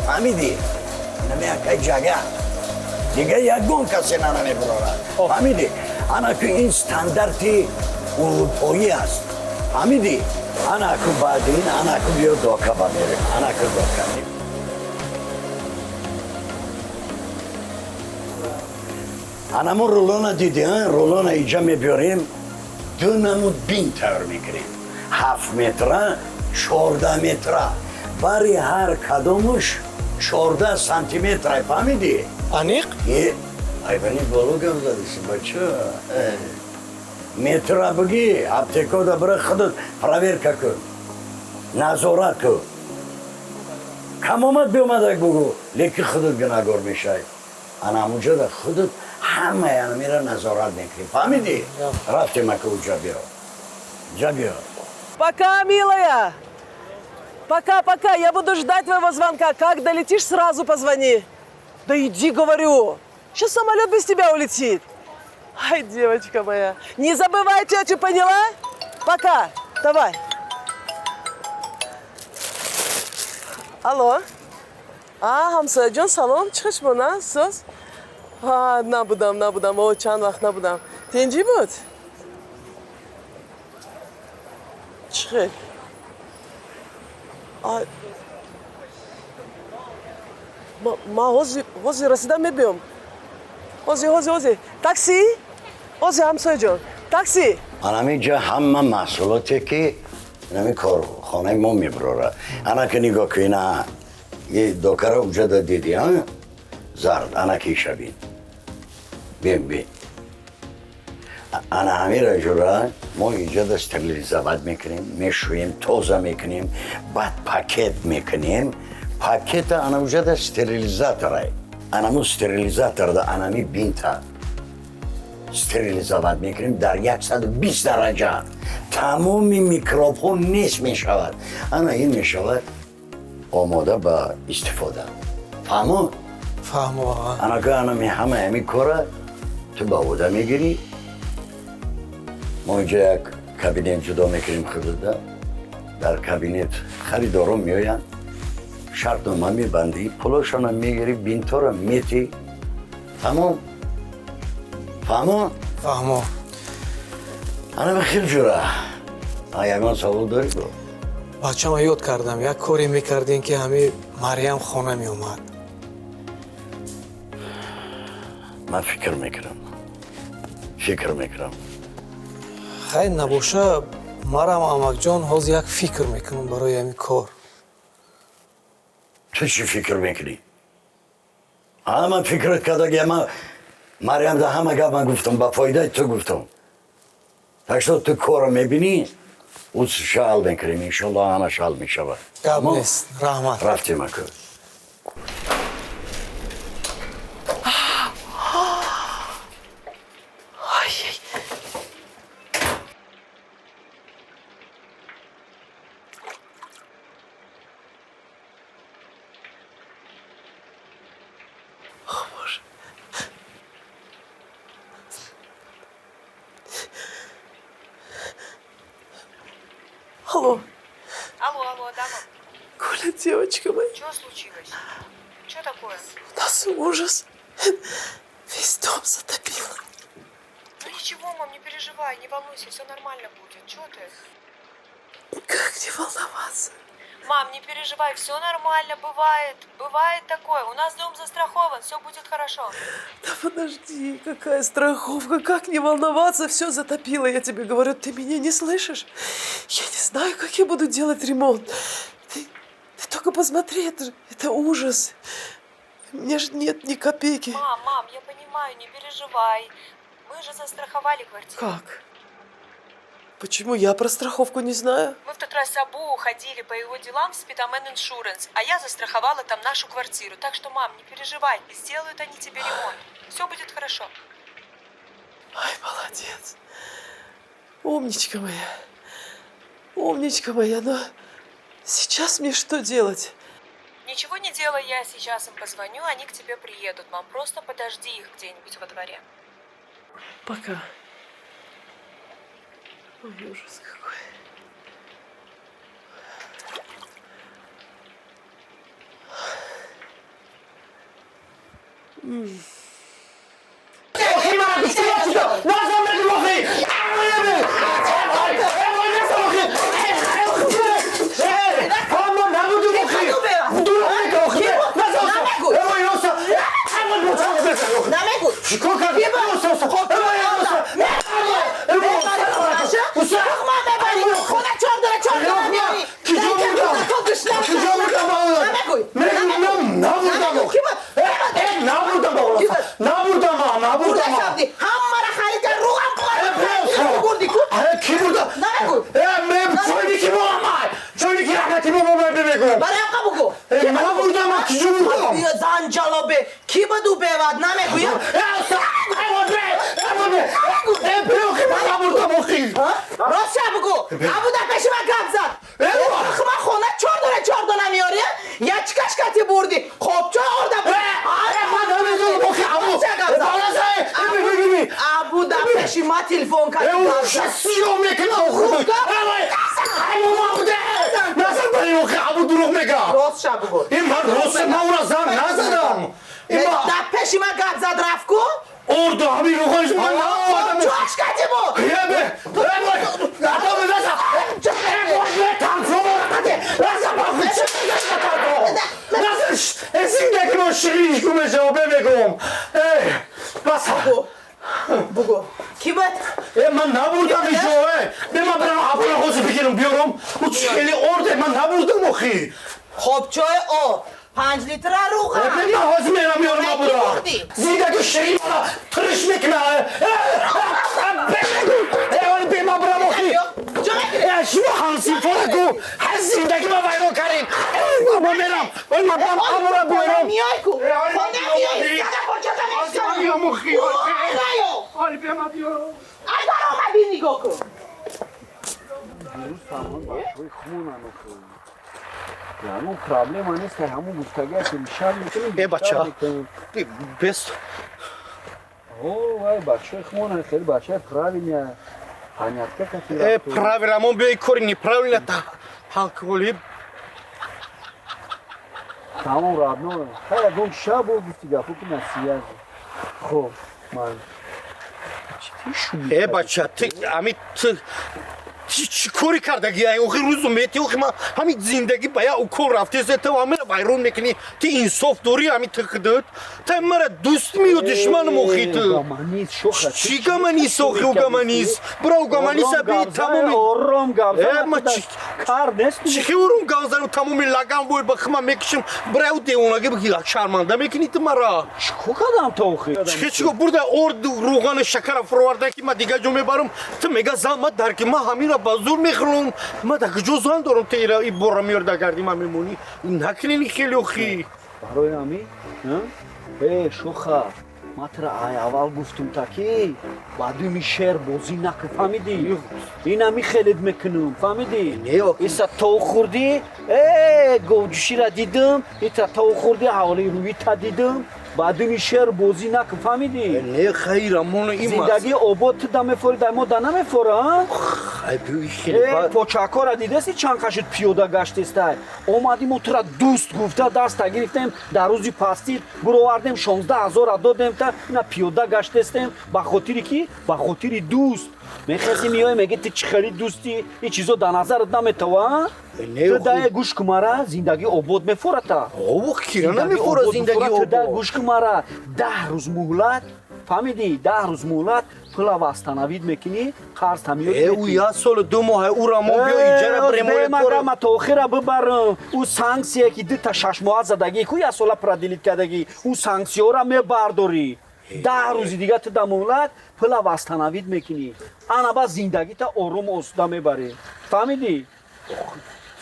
Фаҳмидӣ? Инамеякай ҷага. Дига ягон касе на намебурорад. Фаҳмидӣ? Ана ку ин стандарти урупоӣ аст. Фаҳмидӣ? Ана аку баъди ин, ана аку биё дока ба мерем. Ана аку дока. Анамун рулона диди, рулона иҷа мебиёрем, ду намуд бин тайёр мекунем. 7 метра, 14 метра. Бари ҳар кадомуш 14 сантиметра, фаҳмидӣ? Аниқ? Айбани боло гап задиси, бача. Метра бигӣ, аптекода бира худат проверка кун. Назорат кун. Кам омад биомадак бугӯ, лекин худат гунаҳгор мешавӣ. Ана ҳамунҷода худат ҳамаи анамира назорат мекунӣ. Фаҳмидӣ? Рафтем ака уҷа биё. Ҷа биё. Пока, милая! Пока-пока, я буду ждать твоего звонка. Как долетишь, сразу позвони. Да иди, говорю. Сейчас самолет без тебя улетит. Ай, девочка моя. Не забывай тетю, поняла? Пока. Давай. Алло. А, ҳамсояҷон, салом. Чӣ хушмона? Соз? А, набудам, набудам. О, чанд вақт набудам. Тинҷӣ буд? Чӣ хел? Ма ҳозир расидам мебиём. Ҳозир, ҳозир, ҳозир. Такси? Ҳозир, ҳамсояҷон. Такси? Анамиҷа ҳама маҳсулоте ки нами корхонаи мо мебарорад. Ана ки нигоҳ кун, ина докара уҷада диди, а? Зард, ана ки шабин. Бин, бин. Ана ҳамира ҷура мо иҷода стерилизовать мекунем, мешӯем, тоза мекунем, баъд пакет мекунем. Пакета ана уҷада стерилизаторай. Анаму стерилизаторда анами бинта стерилизовать мекунем дар 120 дараҷа. Тамоми микробҳо нест мешавад. Ана ин мешавад омода ба истифода. Фаҳмо? Фаҳмо. Анака анами ҳама ҳами кора ту ба ӯҳда мегирӣ. Мо инҷа як кабинет ҷудо мекунем худуда. Дар кабинет харидорон меоянд, шартнома мебандӣ, пулошонам мегирӣ, бинтора метӣ. Тамом. Фаҳмо? Фаҳмо. Ана бихел ҷура. Ягон савол дорӣ бо? Бачама ёд кардам, як коре мекардем ки ҳами Марьям хона меомад. Ман фикр мекунам. Фикр мекунам. Хайр набоша, марам амакҷон ҳозир як фикр мекунам барои ҳамин кор. Ту чӣ фикр мекунӣ? Ҳама фикрат кардаги, ма Марьям да ҳама гап ман гуфтам, ба фоидаи ту гуфтам. Так что ту корро мебинӣ, ӯ ҳал мекунем, иншоллоҳ ҳамаш ҳал мешавад. Гап нест, раҳмат. Рафтем ака. Алло. Алло, алло, да, мам? Коля, девочка моя. Что случилось? Что такое? У нас ужас. Весь дом затопило. Ну ничего, мам, не переживай, не волнуйся, все нормально будет. Чего ты? Как не волноваться? Мам, не переживай, все нормально, бывает. Бывает такое. У нас дом застрахован, все будет хорошо. Да подожди, какая страховка, как не волноваться, все затопило, я тебе говорю, ты меня не слышишь? Я не знаю, как я буду делать ремонт. Ты только посмотри, это ужас. У меня же нет ни копейки. Мам, мам, я понимаю, не переживай. Мы же застраховали квартиру. Как? Почему я про страховку не знаю? Мы в тот раз с Абу уходили по его делам в Спитамен Иншуренс, а я застраховала там нашу квартиру. Так что, мам, не переживай, сделают они тебе ремонт. Все будет хорошо. Ай, молодец. Умничка моя. Умничка моя, но сейчас мне что делать? Ничего не делай, я сейчас им позвоню, они к тебе приедут. Мам, просто подожди их где-нибудь во дворе. Пока. Ой, ужас какой. Чикор кардам? Хона чор дора, чор дора меёри. Киҷо бурдам? Киҷо бурдам ба олад? Набурдам. Набурдам ба олад. Набурдам, набурдам. Ҳаммара харид кард, руғам бурди ку? Ки бурда? Намегӯй. Чойни ки боамай? Чойни ки раҳмати бобо мегӯям. Бароям қа бугӯ. Набурдам, киҷо бурдам? Занҷалобе, ки буду бевад, намегӯям? Рост бугӯ. Абуда пеши ман гап зад. Ман хона чор дона, чор дона меёри, як чикашкати бурди, қобчо орда бурди. Абуда пеши ман телефон кард. Сиём мекунам. Абу дурӯғ мега. Рост ша бугӯ. Ман рост, ман ӯро зан назадам. Дар пеши ман гап зад, рафт ку? Орду ҳамин руғанш ман наовардам. Чошкати буд. Зиндагӣ мо ширин ку мешава, бемегӯм. Бас. Бугӯ. Ки буд? Ман набурдам иҷо. Бе ман барам абура ҳозир бигирам биёрам. Ӯ чӣ хеле орде, ман набурдам охи. Хобчои об. 5 литра руған. Ман ҳозир мерам меёрам абура. Зиндагӣ ширин мана тириш мекуна. Бе ман барам охи. Шумо ҳамсинфора ку ҳар зиндагӣ ма вайрон кардем. Ман мерам. Ман барам абура биёрам. Миёй ку. Хона миёй. Агар омадӣ нигоҳ кун. Ягон проблема нест, ҳамун гуфтагия ки шар мекунем. Э бача, бес. О, вай бачаи хумона хеле бачаи правильная. Понятка кати. Э, правильно, мон биёи кори неправильно та ҳал кунем. Тамом родной. Хай ягон шаб гуфти гапо ки насияз. Хоб, ман. Э бача, ты ами ты чӣ кори кардагӣ? Охи рӯзу мети, охи ман ҳамин зиндагӣ ба як укол рафтеса, ту ҳамира вайрон мекунӣ. Ту инсоф дорӣ ҳамин ту худат? Ту мара дӯст меё душманам охи ту? Чӣ гаманис охи ӯ гаманис? Бира ӯ гаманиса би тамоми ором гап зан. Кар нест. Чӣ хи ором гап занам? Тамоми лаган вой ба хима мекушам. Бира ӯ девонагӣ шарманда мекунӣ ту мара. Чӣ кор кардам ту охи? Чӣ чӣ бурда орд рӯғану шакара фуроварда ки ман дигар ҷо мебарам. Ту мега зан ма дар ки ман ҳамира ба зур мехӯрам. Ман дар куҷо зан дорам? Ту ира и бора меёр дар гарди ман мемонӣ. Накунени хеле охи. Барои ҳамин, э шоха, ман тура ай аввал гуфтум та ки ба думи шер бозӣ накун, фаҳмидӣ? Ина михелед мекунам, фаҳмидӣ? Иса тов хӯрдӣ, э говҷӯшира дидам, ита тов хӯрдӣ, ҳаволаи рӯита дидам. Ба думи шер бозӣ накун, фаҳмидӣ? Не, хайра, моно ин зиндагии обод ту да мефорӣ, дар мо да намефора, а? Почакора дидеси чанд қашид пиёда гаштестай. Омадӣ мо тура дӯст гуфта даста гирифтем, дар рӯзи пастӣ буровардем, 16 ҳазора додем та ина пиёда гаштестем. Ба хотири ки? Ба хотири дӯст. Мехези меои меги ту чӣ хели дӯстӣ? Ин чизо дар назарат наметава? Ту дае гӯш кун мара, зиндагӣ обод мефората. Кира намефора зиндагӣ обод. Гӯш кун мара, 10 рӯз муҳлат, фаҳмидӣ? 10 рӯз муҳлат, пула вастановид мекунӣ, қарз тамиёд мекунӣ. Ӯ як солу 2 моҳ ӯра мо биё иҷара бремои ма то охира бибарам. Ӯ санксия ки 2 та 6 моҳа задагӣ, ку як сола продлить кардагӣ, ӯ санксияро мебардорӣ. 10 рӯзи дига ту да муҳлат пула вастановид мекунӣ. Ана ба зиндагита ором осуда мебарӣ. Фаҳмидӣ?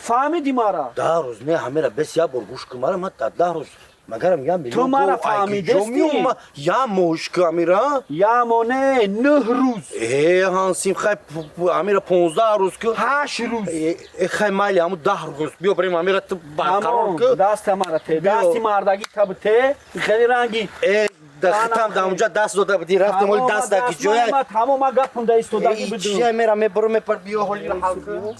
Фаҳмидӣ мара? 10 рӯз не, ҳамера бес як бор гӯш кун мара, ман дар 10 рӯз магарам я миллион ту мара фаҳмидестӣ? Я моҳш ку амира? Я моҳ не, 9 рӯз. Э ҳансим, хай амира 15 рӯз ку. 8 рӯз. Э хай майли ҳаму 10 рӯз биё барем амира ту барқарор ку. Даста мара те, дасти мардагӣ таб те, хеле ранги. Э хитам дар онҷа даст дода будӣ, рафтем ҳоли даст дар ҷоя. Тамом, ман гапам дар истодагӣ будум. Чия мера мебарам мепар биё ҳоли ҳал ку.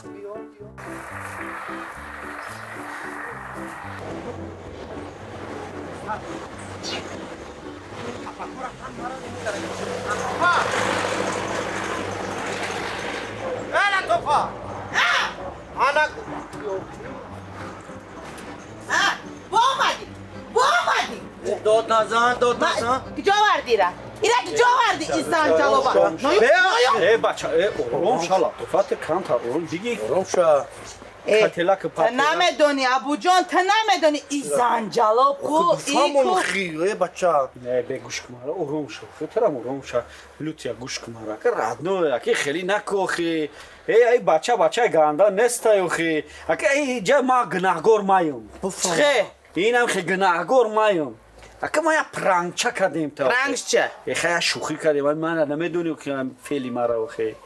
Бо омадӣ, бо омадӣ. Дод назан, дод назан. Куҷо овардира? Ира ки ҷо оварди ин занҷалоба? Э бача, э ором ша, латофат камтар ором биги. Ором ша. Та намедони, Абуҷон, та намедони и занҷалоб ку, и ку. Э бача. Не, бе гӯш кун мара, ором ша. Хутарам ором ша. Лутия гӯш кун мара. Ка родной, аки хеле накохи. Эй, ай бача, бача ганда нестай охи. Аки эй ҷа ма гунаҳгор маем. Чхе? Инам хе гунаҳгор маем. Ака ма я пранкча кардем та. Пранкча? Э хе я шӯхӣ кардем. Ман намедонӣ ки феъли мара охи.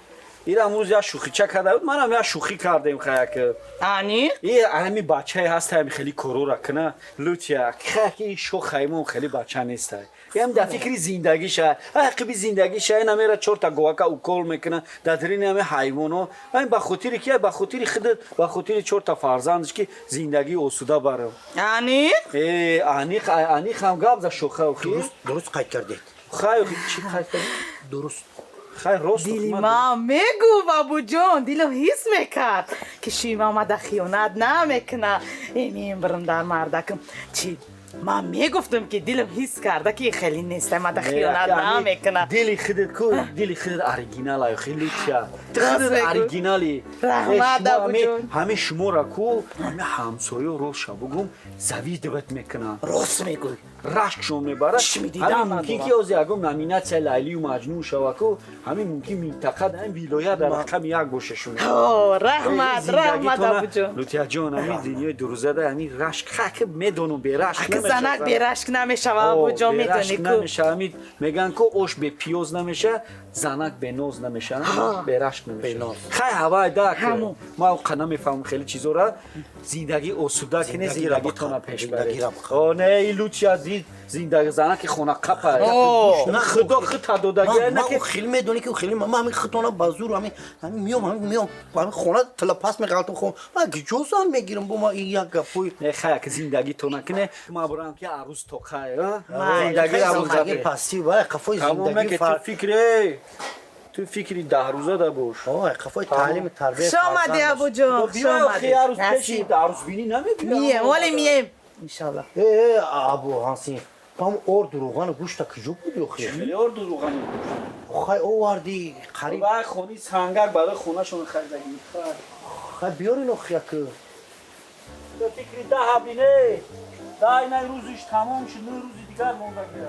Ира амрӯз я шӯхича карда буд, манам я шӯхӣ кардем хаяк. Ани? И ҳами бачае ҳаст, ҳами хеле корора кна. Лутия, хаяки шо хаймон хеле бача нестай. Ям дар фикри зиндагиша, ақиби зиндагиша, ина мера чорта говака укол мекуна, дар дарини ҳами ҳайвоно. Айн ба хотири ки, ба хотири худат, ба хотири чорта фарзандаш ки зиндагии осуда барам. Ани? Э, аниқ, аниқ ҳам гап за шоха охи. Дуруст, дуруст қайд кардед. Хай охи, чӣ қайд кардед? Дуруст. Хай рост. Дили ман мегуфт, Абуҷон, дилам ҳис мекард, ки шуима омада хиёнат намекуна. Эмин бирам дар мардакам. Чӣ? Ман мегуфтам, ки дилам ҳис карда, ки хеле нест, омада хиёнат намекуна. Дили худат ку, дили худат оригинал ай, хеле ча. Ту худат оригинали. Раҳмат, Абуҷон. Ҳами шуморо ку, ҳами ҳамсоё рост ша бугум, завидовать мекунанд. Рост мегӯй. Рашкшон мебарад. Ҳамин мумкин ки ози ягон номинатсия Лайлию Маҷнун шава ку, ҳамин мумкин минтақа, ҳамин вилоят дар рақами як боша шумо. О, раҳмат, раҳмат, Абуҷон. Лутияҷон, ҳамин дунёи дурӯзада ҳамин рашк, хак медонум, берашк намешава. Занак берашк намешава, Абуҷон, медонӣ ку. Намешава, ҳамин мегӯянд ку ош бе пиёз намеша, занак беноз намеша, берашк намеша. Хай ҳавай да, ма оқа намефаҳмам хеле чизора. Зиндагӣ осуда кине, зиндагитона пеш баред. О, не, и Лутия дид, зиндагӣ занаки хона қапа. На худо хита додагӣ, на ки хеле медонӣ ки хеле ман ҳамин хитона ба зур ҳамин ҳамин миём, ҳамин миём, ҳамин хона тила пас меғалтам хон. Ман куҷо зан мегирам бо ма ин як гапои. Не, хай ки зиндагитона кине, ма бурам ки арӯз тоқай, зиндагӣ зиндагӣ пасти вай қафои зиндагӣ ту фикре. Ту фикри даҳрӯза да бош. Ой, қафои таълими тарбия. Хуш омадӣ, Абуҷон, хуш омадӣ. Арӯз пеши арӯзбинӣ намебиём. Мием, вале мием. Иншаллоҳ. Э, Абу Ҳансин, ҳам орду рӯғану гӯшта куҷо буди охи? Хеле орду рӯғану гӯшт. Хай оварди қариб. Вай хони сангак барои хонашон харидагӣ. Хай биёрин охи як. Ту фикри даҳа бине. Даҳ ина рӯзиш тамом шуд, нӯ рӯзи дигар мондагӣ.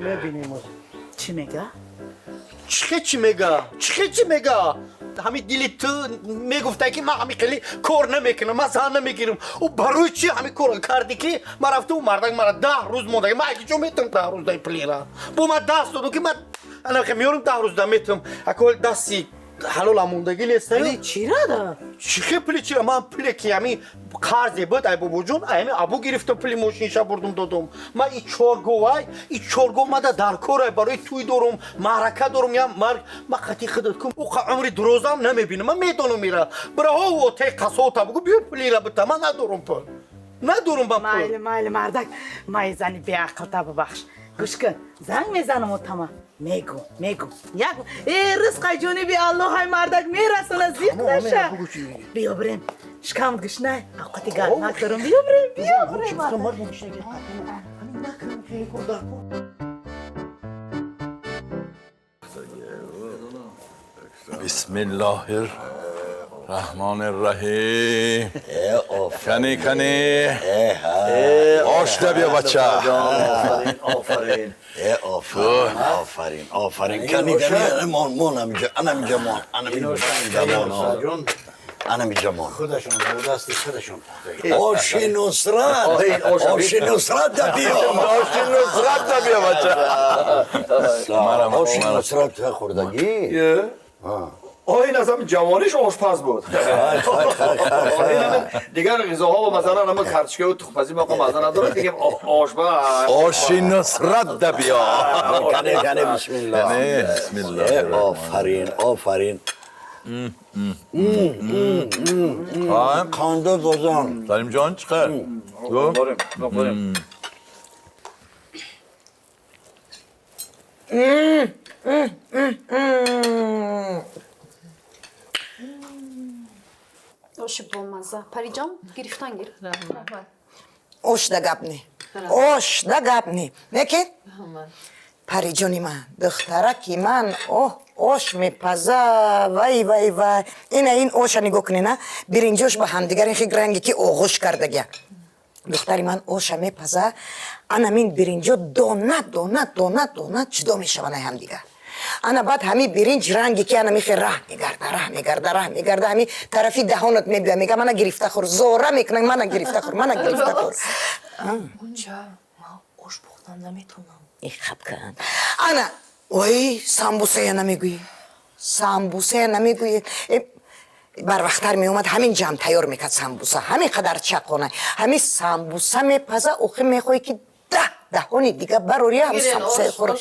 Мебинем оз. Чӣ мега? Чихе чӣ мега? Чихе чӣ мега? Ҳамин дили ту мегуфтай ки ман ҳамин хеле кор намекунам, ман зан намегирам. Ӯ барои чӣ ҳамин корро кардӣ ки ман рафту мардак мара 10 рӯз мондаги. Ман куҷо метавонам 10 рӯз дай пулира? Бо ман даст додум ки ман ана хе меёрам 10 рӯз да метавонам. Акол дасти ҳалол мондагӣ нест. Пули чира да? Чихе пули чира? Ман пуле ки ҳамин қарзе буд, ай бобоҷон, ай ҳамин абу гирифтам, пули мошинша бурдум додум. Ман и чорговай, и чоргов мада дар корай, барои тӯй дорум, маърака дорум, я марг, ман қатъи худат кун, ӯ умри дурозам намебинам, ман медонам ира. Бираҳо отаи қасота бугу, биё пулира бита, ман надорум пул. Надорум ман пул. Майли, майли, мардак, май зани беақлта бубахш. Гӯш кун, занг мезанам отама. Мегу, мегу. Як, э, ризқай ҷониби Аллоҳ, ай мардак мерасона, зиқ наша. Биё бирем. Шикамат гушнай, авқати гармак дорам. Биё бирем, биё бирем. Бисмиллоҳир раҳмонир раҳим. Кани, кани. Ош да биё бача. Офарин, офарин, офарин, офарин. Кани, кани, мон, мон ҳаминҷа, ана ҳаминҷа мон, ана ҳаминҷа мон. Ана ҳаминҷа мон. Худашон, бо дасти худашон. Оши Нусрат, оши Нусрат да биё. Оши Нусрат да биё бача. Оши Нусрат хӯрдагӣ? این از هم جوانیش آشپز بود. دیگر غذاها و مثلا همه کرچکه و تخم‌پزی موقع مزه نداره دیگه آشپز. آش نصرت ده بیا. کنه کنه بسم الله. بسم الله. آفرین آفرین. خانده بازان. سلیم جان چقدر؟ بخوریم بخوریم. Оши бомаза. Париҷон, гирифтан гир. Ош да гап не. Ош да гап не. Лекин Париҷони ман, духтараки ман, оҳ, ош мепаза, вай, вай, вай. Ина ин оша нигоҳ кунед, на биринҷош ба ҳамдигар ин хел ранге ки оғӯш кардагия. Духтари ман оша мепаза, анамин биринҷо дона дона дона дона ҷудо мешаванд ай ҳамдигар. Ана баъд ҳами биринҷ ранге ки ана мехе раҳ мегарда, раҳ мегарда, раҳ мегарда, ҳами тарафи даҳонат мебиёд, мега мана гирифта хӯр, зора мекунад, мана гирифта хӯр, мана гирифта хӯр. Унҷа ман ош пухтан наметонам. Хаб кан. Ана, ой, самбусая намегӯӣ, самбусая намегӯӣ. Барвақттар меомад, ҳамин ҷамъ тайёр мекард самбуса, ҳамин қадар чақона, ҳамин самбуса мепаза, охир мехоҳӣ ки 10 даҳони дига барорӣ ҳамин самбусаи хӯрӣ.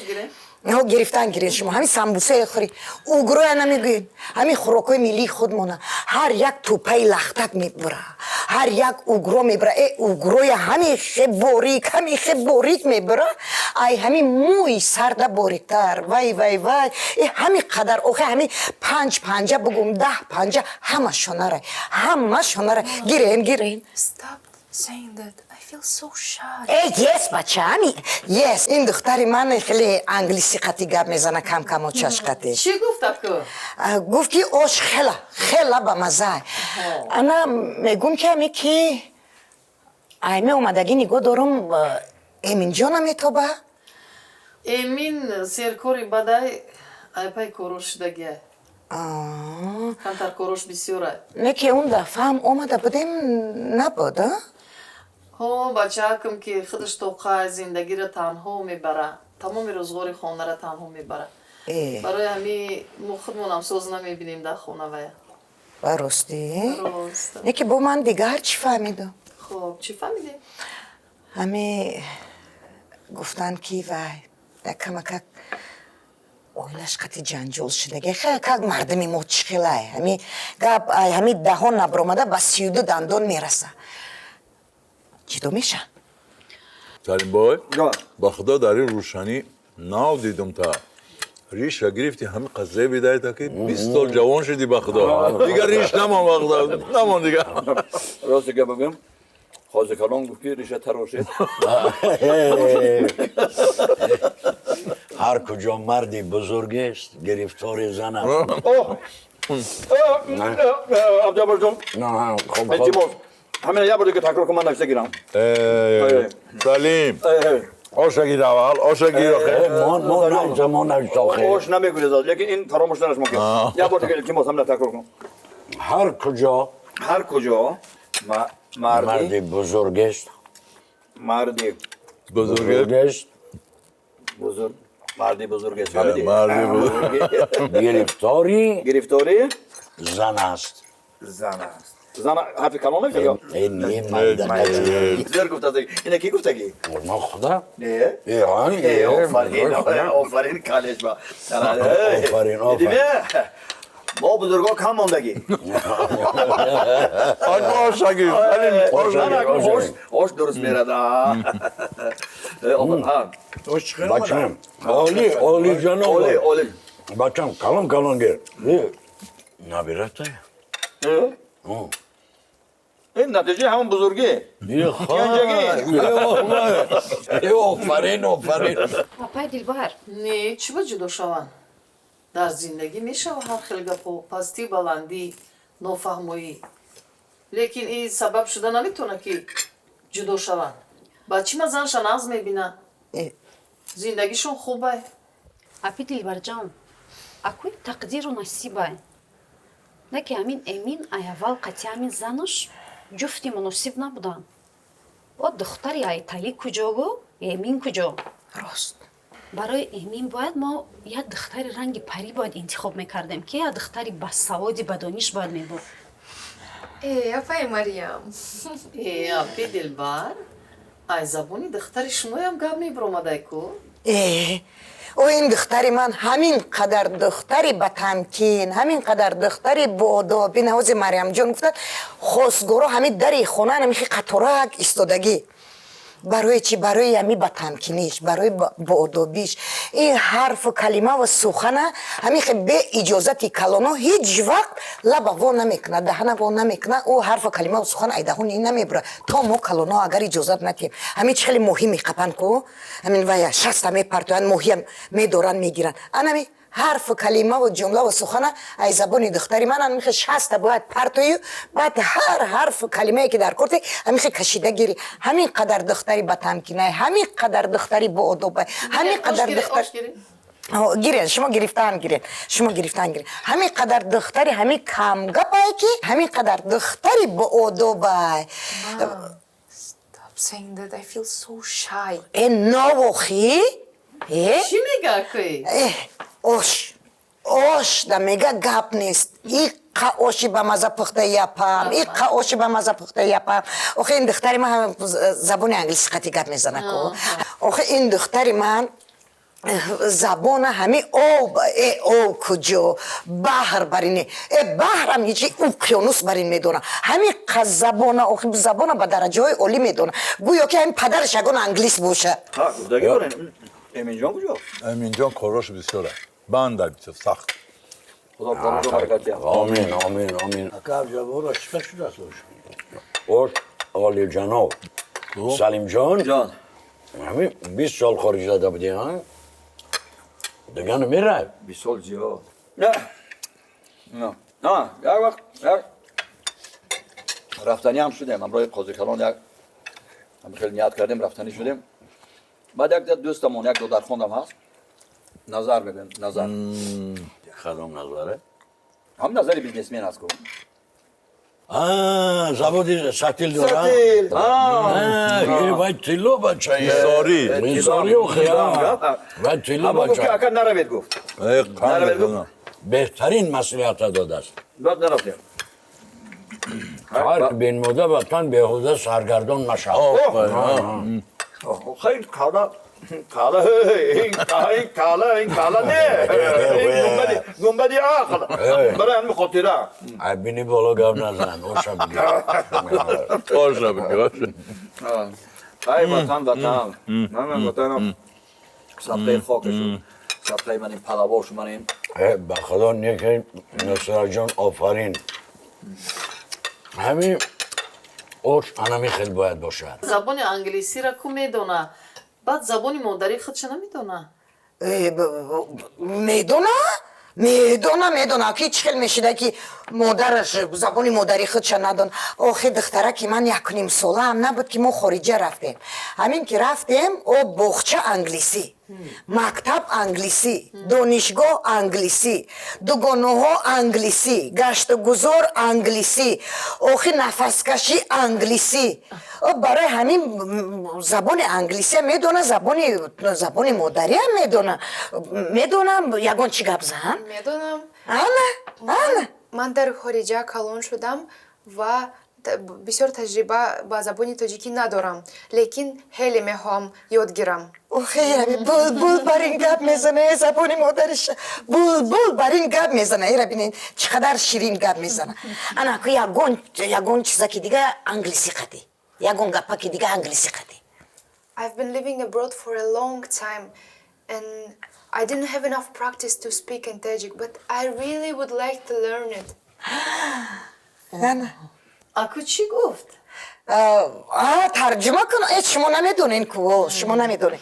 Гирифтан гирен шумо ҳамин самбусае хӯрӣ. Угроя намегӯед, ҳамин хӯрокҳои миллии худмона ҳар як тӯпаи лахтак мебура, ҳар як угро мебура. Угроя ҳамин хе борик, ҳамин хе борик мебура, ай ҳамин мӯи сарда бориктар. Вай, вай, вай, ҳамин қадар, охи ҳамин 5 панҷа бугум, 10 панҷа, ҳама шонара, ҳама шонара. Гирен, гирен. Stop saying that. I feel so shy. Yes, бачаами, yes. Ин духтари ман хеле англиси қати гап мезана, кам камо чашқати. Чӣ гуфт аку? Гуфт ки ош хела хела ба маза. Ана мегум ки ами ки айме омадагӣ нигоҳ дорум, Эминҷо наметоба. Эмин серкори бадай, айпай корош шудагиай. Камтар корош бисёрай. Не ки он дафъаам омада будем, набуд, а? Ҳо, бачаакам ки худаш тоқай, зиндагиро танҳо мебара, тамоми рӯзғори хонаро танҳо мебара. Барои ҳами мо худмонам соз намебинем дар хона вая. Ба ростӣ? Рост. Не ки бо ман дигар чӣ фаҳмидам? Хоб, чӣ фаҳмидем? Ҳами гуфтанд ки вай якамакак оилаш қати ҷанҷол шудаги. Как мардами мо чӣ хелай, ҳами гап ҳами даҳон набаромада ба 32 дандон мераса, ҷудо мешаванд. Салимбой, ба худо, дар ин рӯшанӣ нав дидум, та риша гирифти, ҳами қазия бидаета ки 20 сол ҷавон шудӣ. Ба худо, дигар риш намон, ба худо, намон дигар. Рости гап бигӯям, ҳозир калон гуфт ки риша тарошед. Ҳар куҷо марди бузургест, гирифтори зан аст. Абдуҷабборҷон, илтимос, ҳамина як бор дига такрор кун, ман навишта гирам. Салим, оша гир, аввал оша гир. Мо навишта. Ош намегурезад, лекин ин фаромӯш нараш мумкин. Як бор дига, илтимос, ҳамина такрор кун. Ҳар куҷо, ҳар куҷо марди бузургест, марди бузургест, бузург, марди бузургест, марди бузург, гирифтори, гирифтори зан аст. Зан аст. Зан ҳарфи калон намешавад ё? Не, майда. Зер гуфтаги. Ина ки гуфтаги? Ман худа. Не? Э, офарин, офарин, калеш ба. Офарин, офарин. Мо бузургон кам мондагӣ. Ош гир. Ош дуруст мерад. Бачам, оли, оли ҷаноб. Оли, оли. Бачам, калон калон гир. Набирата? Ин натиҷаи ҳамон бузургӣ. Офарин, офарин. Апай Дилбар. Не, чӣ ба ҷудо шаванд? Дар зиндагӣ мешава ҳар хел гапҳо, пастӣ, баландӣ, нофаҳмоӣ. Лекин ин сабаб шуда наметавонад ки ҷудо шаванд. Ба чӣ ма занша нағз мебина? Зиндагишон хубай. Апи Дилбарҷон, акӯи тақдиру насибай. Не ки ҳамин Эмин ай аввал қатъи ҳамин занаш ҷуфти муносиб набуданд. О духтари Айталӣ куҷову Эмин куҷо? Рост. Барои Эмин бояд мо як духтари ранги парӣ бояд интихоб мекардем, ки як духтари басаводи, бадониш бояд мебуд. Э, апай Марьям. Э, апи Дилбар, ай забони духтари шумоям гап мебиромадай ку? Э, о ин духтари ман ҳамин қадар духтари батамкин, ҳамин қадар духтари боодоб. Ин ҳози Марьямҷон гуфтад, хостгоро ҳамин дари хона ҳамихи қаторак истодагӣ. Барои чӣ? Барои ҳами батамкиниш, барои боодобиш. Ин ҳарфу калима ва сухана ҳамин бе иҷозати калоно ҳеҷ вақт лаба во намекунад, даҳана во намекунад. Ӯ ҳарфу калима ва сухан айдаҳони намебурад, то мо калоно агар иҷозат натиҳем. Ҳамин чи хеле моҳӣ меқапанд ку, ҳамин вая шаста мепартоянд, моҳиам медоранд, мегиранд. Анами ҳарфу калимаву ҷумлаву сухана ай забони духтари ман ҳамихе шаста бояд партою, баъд ҳар ҳарфу калимае ки дар корте, ҳамихе кашида гирӣ. Ҳамин қадар духтари батамкинай, ҳамин қадар духтари боодобай, ҳамин қадар духтар гирен, шумо гирифтаан гирен, шумо гирифтаан гирен. Ҳамин қадар духтари ҳамин камгапае ки ҳамин қадар духтари боодобай. Stop saying that. I feel so shy. Э, новохи э. Чӣ мега акӯй? Ош, ош да мега гап нест. Иққа оши ба маза пухта япам, иққа оши ба маза пухта япам. Охи, ин духтари ман забони англиси қати гап мезана ку. Охи, ин духтари ман забона ҳами об, э, об куҷо, баҳр барине, э, баҳрам ҳичи, уқёнус барин медона. Ҳами қа забона, охи, забона ба дараҷаҳои олӣ медона, гӯё ки ҳамин падараш ягон англис боша. Эминҷон куҷо? Эминҷон корош бисёра, банда бисёр сахт. Худо корашо баракат диҳад. Омин, омин, омин. Ака Абҷаббор, чӣ шудааст ош? Ош олиҷаноб. Салимҷон, ҳамин 20 сол хориҷ зада будӣ, а? Дигар намерав? 20 сол зиёд. Не, на, як вақт як рафтанӣ ҳам шудем ҳамроҳи қозикалон, як хеле ният кардем, рафтанӣ шудем. Баъд як дӯстамон, як додархондам ҳаст, Назар мегӯем, Назар. Кадом Назаре? Ҳам Назари бизнесмен аст ку. Заводи сатил дорам. Сатил. Вай тилло бача. Ҳисорӣ. Ҳисорӣ охи. Вай тилло Ҳамон гуфт ки бача. Ака, наравед, гуфт. Наравед, гуфт. Беҳтарин маслиҳата додааст. Баъд нарафтем. Ҳар бенмода ватан беҳуда саргардон машав. Хеле кала кала, ин кала, ин кала не, ин гумбади, гумбади ақл барои ҳамин хотира. Ай, бини боло гап назан, оша биги. Оша биги, оша. Ай ватан, ватан, ман ватанам садқаи хокашу, садқаи ман ин палавошу, ман ин. Ба худо неки, Нусратҷон, офарин. Ҳамин ош анами хел бояд бошад. Забони англисиро ку медона, баъд забони модарии худша намедона. Медона, медона, медона. Ки чӣ хел мешида ки модараш забони модари худша надон? Охи, духтараки ман якуним солаам набуд ки мо хориҷа рафтем. Ҳамин ки рафтем, о, боғча англисӣ, мактаб англисӣ, донишгоҳ англисӣ, дугонаҳо англисӣ, гаштугузор англисӣ, охи, нафаскашӣ англисӣ. О, барои ҳамин забони англисия медона, забони модариам медона. Медонам, ягон чӣ гап зан. Медонам. Ана, ана. Ман дар хориҷа калон шудам ва бисёр таҷриба ба забони тоҷикӣ надорам, лекин хеле мехоҳам ёд гирам. Охе, булбул бар ин гап мезана, э, забони модариша булбул бар ин гап мезана. Эра бинед, чӣ қадар ширин гап мезана. Ана ку ягон чиза ки дига англисӣ қадӣ, ягон гапа ки дига англисӣ қадӣ. I've been living abroad for a long time and I didn't have enough practice to speak in Tajik, but I really would like to learn it. Ана. Аку чӣ гуфт? А, тарҷума кун. Э, шумо намедонен ку, шумо намедонен.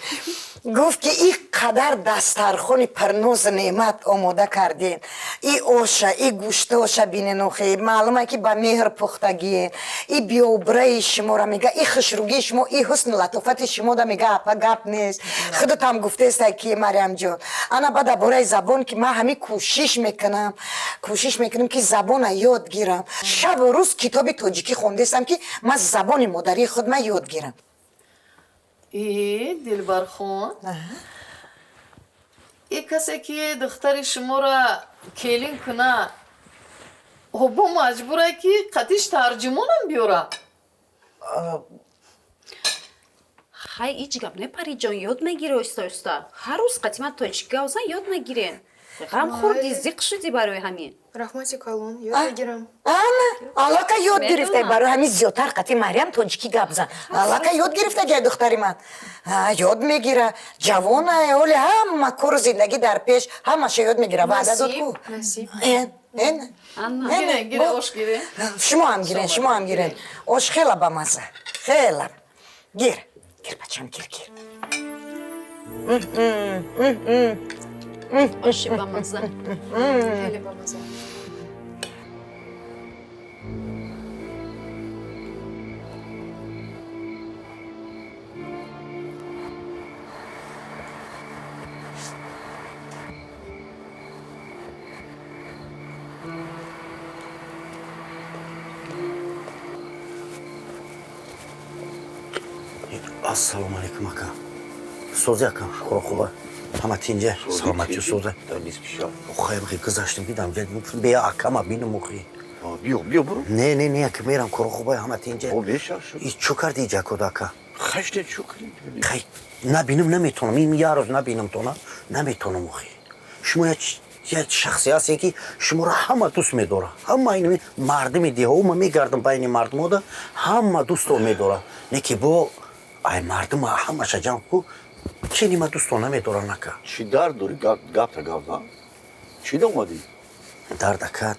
Гуфт ки и қадар дастархони пурнозу неъмат омода кардем, и оша, и гӯштоша бинен, охе, маълума ки ба меҳр пухтагиен, и биобраи шуморо мега, и хушругии шумо, и ҳусну латофати шумо да мега, апа, гап нест. Худатам гуфтеста ки Мариамҷон, ана ба дар забон ки ман ҳамин кӯшиш мекунам, кӯшиш мекунам ки забона ёд гирам. Шабу рӯз китоби тоҷикӣ хондестам ки ман забони модарии худ ман ёд гирам. Э, Дилбархон, е, касе ки духтари шуморо келин куна, обо маҷбура ки қатиш тарҷумонам биёра. Хай, ҳеҷ гап не, Париҷон, ёд мегири оҳиста оҳиста. Ҳар рӯз қатима тоҷик гап зан, ёд мегирен. Ғам хӯрдӣ, зиқ шудӣ барои ҳамин. Раҳмати калон, ёд мегирам. Ана, аллака ёд гирифтай, барои ҳамин зиёдтар қати Марьям тоҷикӣ гап зан. Аллака ёд гирифтагиай духтари ман. Ёд мегира, ҷавона, оли ҳама кору зиндагӣ дар пеш, ҳамаша ёд мегира. Ваъда дод ку. Насиб. Шумо ҳам гирен, шумо ҳам гирен. Ош хела бамаза, хела. Гир, гир бачам, гир, гир. Оши бамаза. Хеле бамаза. Ассалому алайкум, ака. Сози, ака, хӯрок хуба. Ҳама тинҷа, саломатию соза. Охай, бихи гузаштем ки дамҷа бия акама бинам охи. Биё, биё буру. Не, не, не, ака мерам хӯрок хуба ҳама тинҷа. О, бешаш. И чӯ кардӣ ҷакод ака? Хаште чӯ кардӣ? Хай, набинам наметонам, ин як рӯз набинам тона, наметонам охи. Шумо як шахсе ҳастед ки шуморо ҳама дӯст медорад. Ҳама ин мардуми деҳо, ман мегардам байни мардумода, ҳама дӯсто медорад. Не ки бо ай мардум ҳамаша ҷамъ ку, чени ма дӯсто намедоран ака. Чӣ дард дорӣ? Гапта гап зан. Чӣ да омадӣ? Дард ака.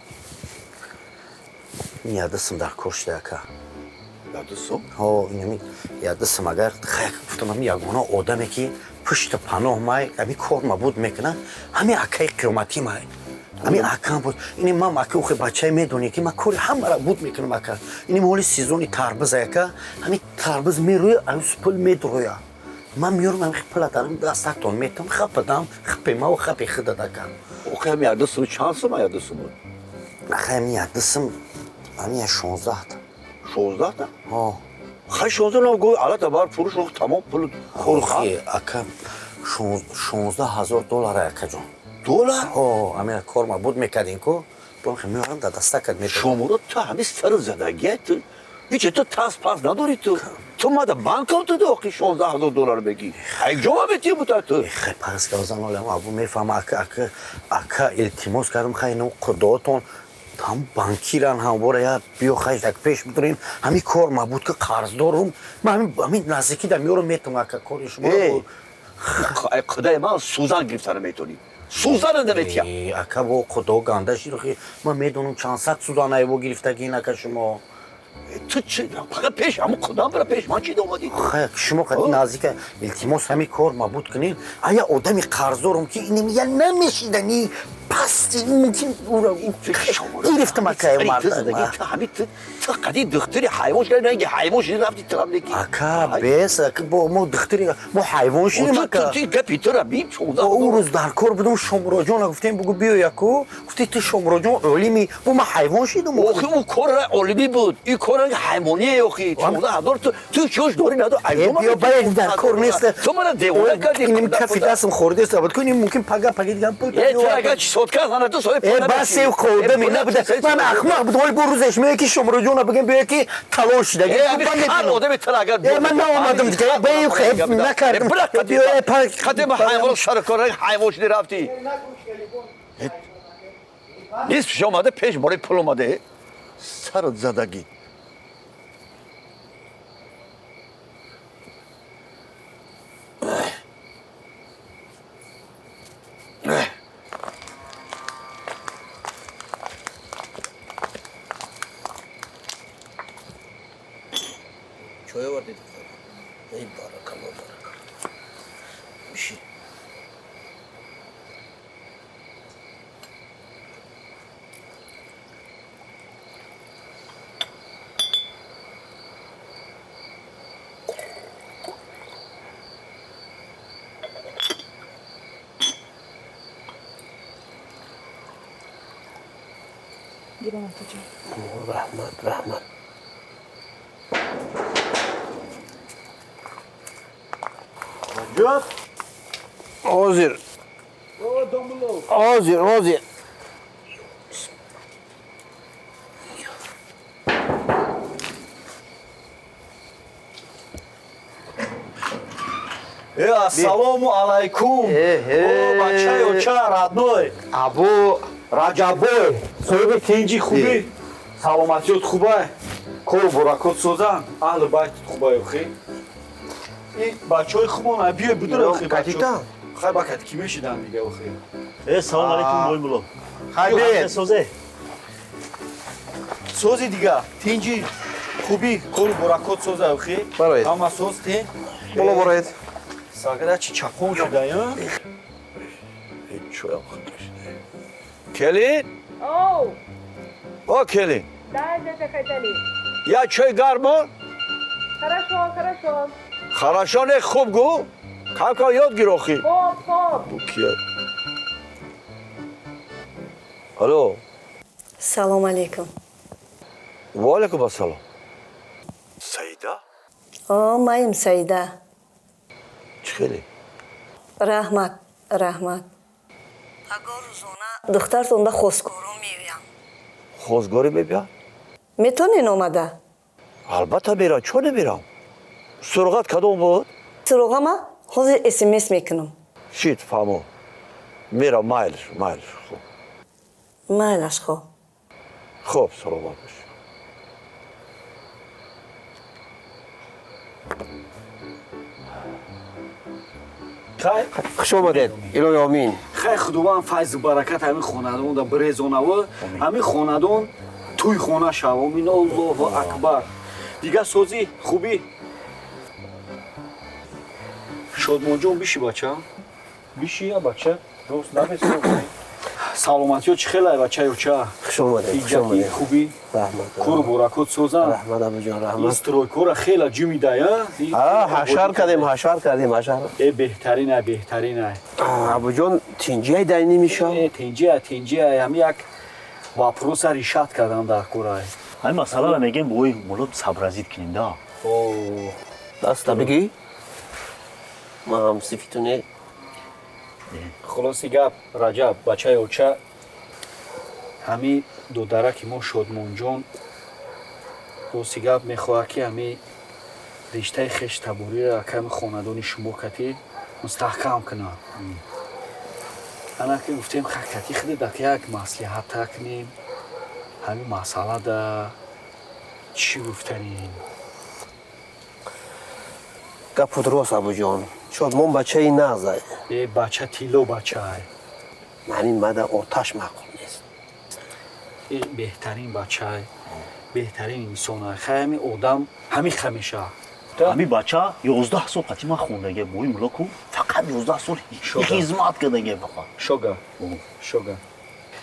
Ин ядасм дар кор шуда ака. Ядасм? Ҳо, инами ядасм агар хай гуфтам ами ягона одаме ки пушти паноҳ май, ами кор ма буд мекунад, ҳами акаи қиёматӣ май. Ами акам буд. Ини ман ака охи бачае медонӣ ки ман кори ҳамаро буд мекунам ака. Ини моли сезони тарбиз ака, ҳами тарбиз мерӯя, аюс пул медроя. Ман меёрам ами пула дарам дастактон метам, хападам, хапе мав хапе хидад ака. Охи ами ядасм чанд сум ядасм буд? Ахи ами ядасм ами 16 та. 16 та? Ҳо. Хай 16 нам гӯй алата бар фурӯш ох тамом пул Охи ака 16 000 доллар акаҷон. Доллар? Ҳо, ами кор ма буд мекардем ку, бо меорам дар дастакат метам. Шомуро ту ҳами сар задагия ту. Ҳеч ту тас пас надорӣ ту. Ту мада банкам ту охи 16 000 доллар бегӣ. Ай ҷо ма метӣ бута ту. Хай пас гавзан олам абу мефаҳма ака ака ака илтимос кардам хай ну худотон ҳам банкиран ҳам бора я биё хай як пеш бидорем ҳами кор ма буд ки қарздорум. Ман ҳамин наздикӣ да меорам метам ака кори шумо. Ай худои ман сӯзан гирифта наметонӣ. Сӯзана наметиям. Ака бо худо ганда широхи ман медонам чанд сад сӯзан айво гирифтагин ака шумо. Ту чӣ фақат пеш ҳамун худам бара пеш ман чӣ омадӣ? Хай шумо қади наздика илтимос ҳами кор мабуд кунед. Ая одами қарздорум ки инам я намешидани пасти мумкин ура гирифтам ака мард. Ҳами ту қади духтари ҳайвон шуда ранги ҳайвон шуда рафти трам неки. Ака бес ака бо мо духтари мо ҳайвон шудем ака. Ту гапи тура бим 16. Ӯ рӯз дар кор будам Шомуроҷон гуфтем бугу биё яку гуфти ту Шомуроҷон олими бо ма ҳайвон шидам. Охи ӯ кор олимӣ буд. Ин кор ҳайвоние охи 16 000 ту чиёш дорӣ надо айвон. Биё баед дар кор нест. Ту мана девона кардӣ. Иним кафи дастам хӯрдест буд ку иним мумкин пага паги дигам пул. Э ту агар сотка зана ту соҳиб пул. Бас сев хӯрда ми набуда. Ман ахмақ будам оли бо рӯзаш меояд ки Шомуроҷона бигем биё ки талош шуда. Ҳар одами ту агар ман наомадам дига бе накардам. Биё қади ма ҳайвон сар кор ҳайвон шуди рафтӣ. Нисф омада пеш бори пул омада. Сарат задагӣ. Чой овардед? Эй баракалло, баракалло. Бишин. Раҳмат, раҳмат. Ҳозир. Ҳозир, ҳозир. Ассалому алайкум. О, бачаи оча, родной. Абу Раҷаббой. Соҳиби тинҷи хубӣ. Саломатиёт хубай. Кору боракот созан. Аҳли байтит хубай охи. И бачаҳои хубон биёй будур охи бачаҳо. Хай бакат ки мешидан дига охи. Салом алейкум бой мулло. Хай бе. Созе. Сози дига. Тинҷи хубӣ, кору боракот соза охи. Ҳама соз тин. Боло бороед. Сагара чи чапон шуда, я? Чоям худаш. Келин? Оу. О, келин. Да, дядя Хайтали. Я чой гармо? Хорошо, хорошо. Хорошо не хуб гу? Кам-кам ёд гир охи. Хоп, хоп. Кия? Алло. Салом алейкум. Ва алейкум ассалом. Саида? О, маим Саида. Чӣ хеле? Раҳмат, раҳмат. Пагоҳ рӯзона духтартонда хостгорон меоям. Хостгорӣ мебиям? Метонен омада? Албатта мерам, чо намерам? Суроғат кадом буд? Суроғама ҳозир смс мекунам. Шит, фаҳмо. Мерам, майлш, майлш, хуб. Майлаш, хоб. Хуб, саломат бош. Хуш омадед, илоҳи омин. Хай худованд файзу баракат ҳамин хонадонда бирезонаву ҳамин хонадон туй хона шав. Омин, Аллоҳу акбар. Дигар созӣ хубӣ? Шодмонҷон биши бача? Биши я бача? Рост намесозӣ. Саломатиё чӣ хелай бачаи оча? Хуш омадед, хуш омадед. Хубӣ? Раҳмат. Кору боракот созан? Раҳмат, абуҷон, раҳмат. Ин стройкора хела ҷумидай, а? Ҳашар кардем, ҳашар кардем, ҳашар. Беҳтаринай, беҳтаринай. Абуҷон, тинҷиай дай немиша? Тинҷиай, тинҷиай. Ҳами як вопроса решат кардам дар корай. Ҳамин масъаларо мегем бой мулло сабразид кунем, да? Даста бигӣ? Ман ҳам сифитуне. Хулоси гап, Раҷаб, бачаи оча, ҳами додараки мо Шодмонҷон рости гап мехоҳад ки ҳами риштаи хештабориро аками хонадони шумо кати мустаҳкам кунад. Ана ки гуфтем хакати худи дак як маслиҳата кунем, ҳамин масъалада чӣ гуфтанем? Гапут рост, абуҷон. Шодмон бачаи нағзай. Бача тилло бачай. Ҳамин мада оташ маъқул нест. Беҳтарин бачай, беҳтарин инсонай. Хай ҳамин одам ҳамин хамеша. Ҳамин бача 11 сол қати ман хондаге, бои мулло ку фақат 11 сол хизмат кардаге фақат. Шога, шога.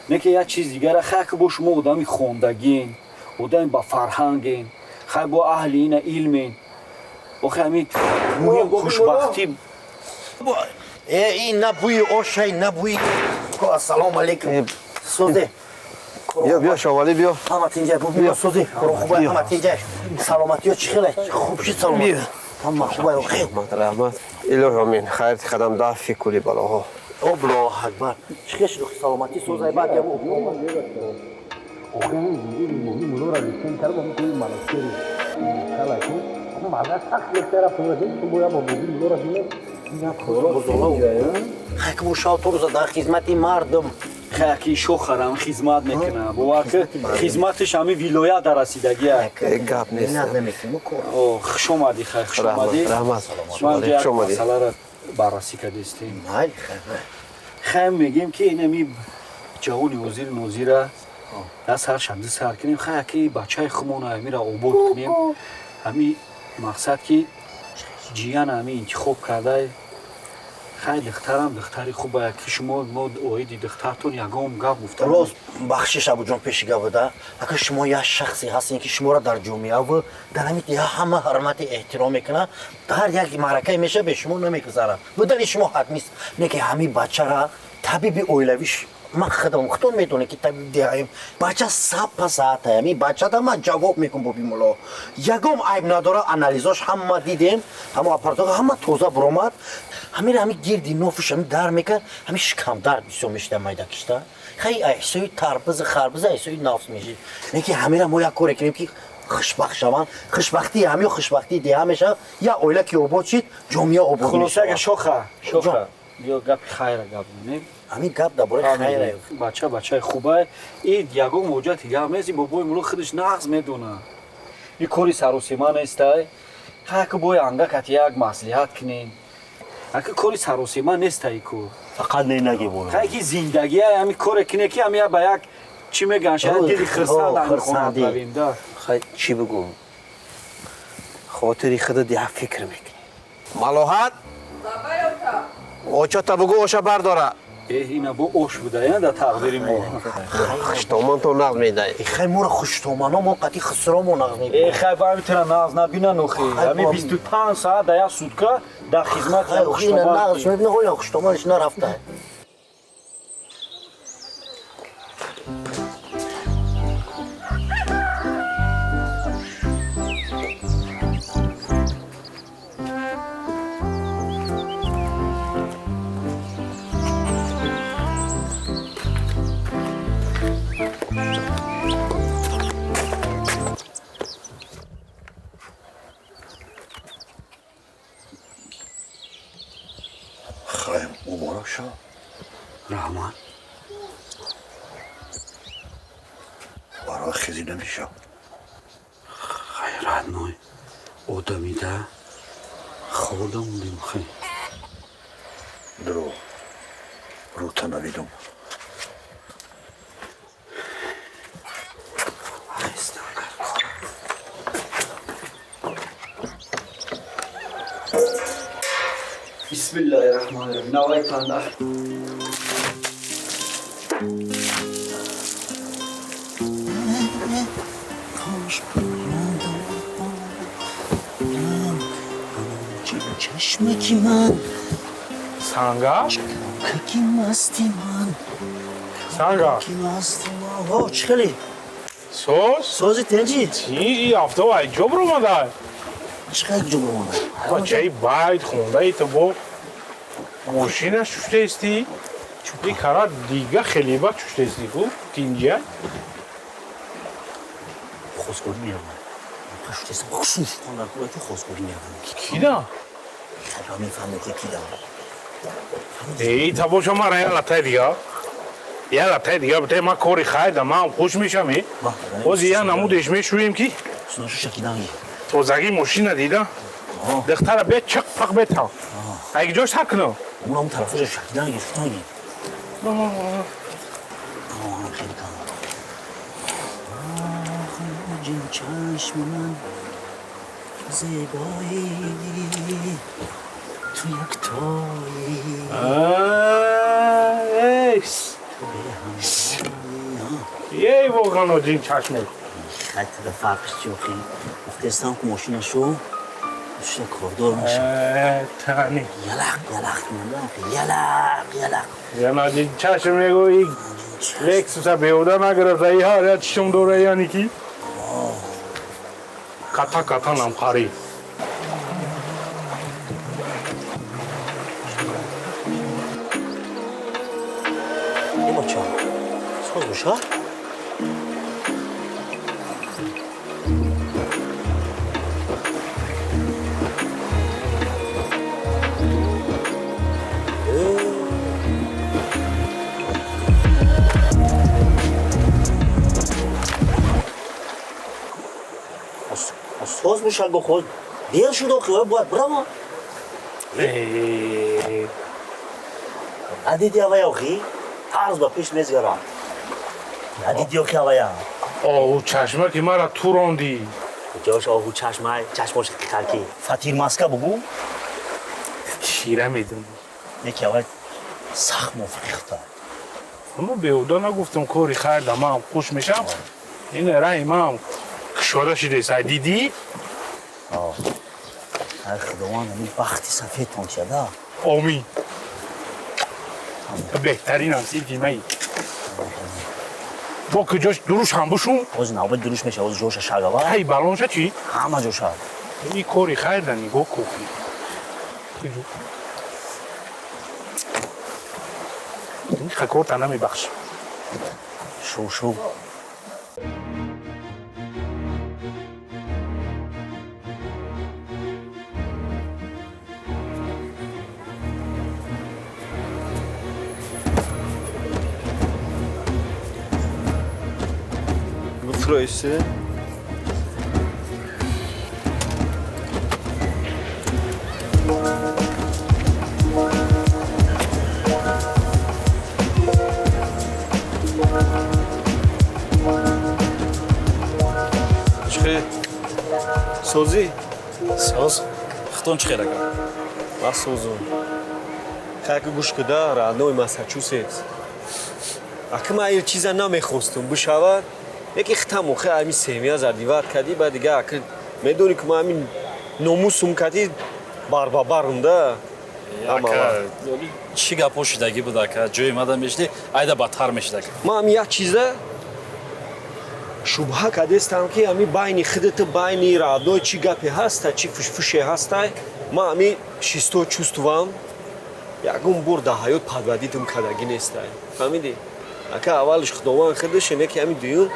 Не ки як чиз дигара, хай ки бо шумо одами хондагин, одами ба фарҳангин, хай бо аҳли ина илмин. Охи ҳамин муҳим хушбахтӣ. Ин на бӯи ошай, на бӯи. Ассалому алайкум. Созе. Биё, биё, Шовалӣ, биё. Ҳама тинҷай, биё, созе. Хубай, ҳама тинҷай. Саломатиё чӣ хелай? Хуб шид саломат. Ҳама хубай, охи. Раҳмат, раҳмат. Илоҳи омин. Хайрти қадам дафъи кулли балоҳо. Аллоҳу акбар. Чӣ хел шуд саломатӣ созай баъд ябу. Охи ҳамин зиндагии муҳим муллоро рехтем кардам, ҳамин кӯи монастири. Калаку. Хай ки шав то рӯза дар хизмати мардум. Хай ки шохарам хизмат мекунам. Бовар ки хизматаш ҳамин вилоят дар расидагия. Гап нест. Хуш омадӣ, хай хуш омадӣ. Раҳмат. Ман як масъаларо баррасӣ кардистем. Хай мегем ки инами ҷавони ҳозири нозира даст сар шамзи сар кунем. Хай ки бачаи хумона ҳамира обод кунем. Ҳами мақсад ки ҷиян ҳами интихоб кардай. Хай духтарам духтари хубая ки шумо мо оиди духтартон ягон гап гуфта. Рост, бахшиш абуҷон пеши гап буда. Ака шумо як шахсе ҳастем ки шуморо дар ҷомеаву дар ҳамин ҳама ҳурмати эҳтиром мекунад. Ҳар як маъракае меша бе шумо намегузарад. Будани шумо ҳатмист. Не ки ҳамин бачара табиби оилавиш ман худам худтон медонем ки табиб диҳаем. Бача сапа саатая. Ҳамин бачада ман ҷавоб мекунам боби мулло. Ягон айб надора, анализош ҳама дидем, ҳама аппаратҳо ҳама тоза буромад. Ҳамин ҳамин гирди нофуш ҳамин дар мекард, ҳамин шикамдард бисёр мешида майда кишта. Хай ҳисои тарбиза, харбиза ҳисои нафс мешид. Не ки ҳамира мо як коре кунем ки хушбахт шаванд. Хушбахтии ҳамё хушбахтии деҳа мешавад. Я оила ки обод шид, ҷомеа обод Хулоса, мешавад. Шоха, шоха. Биё гапи хайра гап занем. Ҳамин гап дар бораи хайра. Бача бачаи хубай. И ягон муҳоҷати гап нест, ин бобои мулло худаш нағз медонад. И кори саросима нестай. Хайку бой ангакат як маслиҳат кунем. Ака кори саросима нестай ку. Фақат не наги бо. Хай ки зиндагия ҳами коре кине ки ҳами ба як чӣ мегӯянд, шояд дили хирсанд ҳами хона равем да. Хай чӣ бигӯм? Хотири худат як фикр мекунӣ. Малоҳат? Очата бугу оша бардора. Ина бо ош буда, я да тақдири мо. Хуштоман то нағз медаи. Хай моро хуштомано мо қати хисро мо нағз мебинем. Хай ба ҳами тира нағз набина нохи. Ҳами 25 соат да як сутка дар хизмати Хай ина нағз мебина, ҳола хуштоманш нарафта. Раҳмат. Барои хизӣ намешав. Хайрат ной. Одамида хӯрда мондем хай. Дро. Рута навидум. Бисмиллаҳи раҳмони раҳим. Навай танда. Чашмаки ман Санга? Каки масти ман Санга? Каки масти ман. О, чӣ хеле? Соз? Сози тенҷи? Чӣ, и афтоб ай ҷо биромадай? Чӣ қадр ҷо биромадай? Бачаи байт хондаи ту бо мошина шуштаисти? И кара дига хеле ба шуштаисти ку? Тинҷия? Хосгорӣ меравам. Шуштаистам, хушуш хонда ку ки хосгорӣ меравам. Кида? Хеле мефаҳмам ки кида. Эй, табоша мара я латай дига. Я латай дига, бите ма кори хайр да ман хуш мешам. Ози я намудеш мешӯем ки Сунашу шакиданги. Тозагӣ мошина дида. Духтара бе чиқ пақ бета. Ай ҷош сар кунам. Унам тарафоша шакиданги, шутанги. Хеле кам. Чашми ман зебоӣ ту яктоӣ. Ей воқеан оҷин чашме. Хати да фарқш чи охи? Гуфтестам ку мошинашу шуда кордор мешавад. Тани. Ялақ ялақ кунанда ялақ ялақ. Яна чашм мегӯ Лексуса беҳуда нагирифта и ҳар я чишм дора яъне ки ката ката намқарӣ. Е бача, соз боша? Соз мешавад бо худ. Дер шуд охи, бояд бирава. Надиди авая охи? Тарз ба пеш мезгарам. Надиди охи авая? Оҳу чашма ки мара ту рондӣ. Ҷош оҳу чашма, чашмош қалки. Фатир маска бугу? Шира медонӣ. Неки авай сахт мувофиқи худ. Мо беҳуда нагуфтам кори хайр да ман хуш мешам. Ин раҳи ман кушода шудааст. Ай дидӣ? Ай худованд ҳамин бахти сафедтон чида. Омин. Беҳтаринам синфи маи. Бо куҷош дуруш ҳам бушум? Ҳозир навбат дуруш мешавад, ҳозир ҷоша шагава. Ай балонша чӣ? Ҳама ҷоша. Ин кори хайр да нигоҳ кун. Ин корта намебахшам. Шу шу. Устроишься? Чӣ созӣ? Соз? Хитон чӣ хел ака? Ман созум. Хайки гӯш куда, родной Массачусетс. Ака ман ин чиза намехостум бишавад, яке хитам охи ами семья задиват кадӣ, ба дига ака медонӣ ки ман ами номусум кадӣ барбабарум да. Ака, чӣ гапҳо шидагӣ буд ака? Ҷои мада мешидӣ, айда бадтар мешид ака. Ман ами як чиза шубҳа кардестам ки ами байни худату байни родной чӣ гапе ҳаста, чӣ фушфуше ҳастай. Ман ами шисто чувствувам, ягон бор дар ҳаёт подводитам кардагӣ нестай. Фаҳмидӣ? Ака аввалиш худованд худаш, неки ами дуюм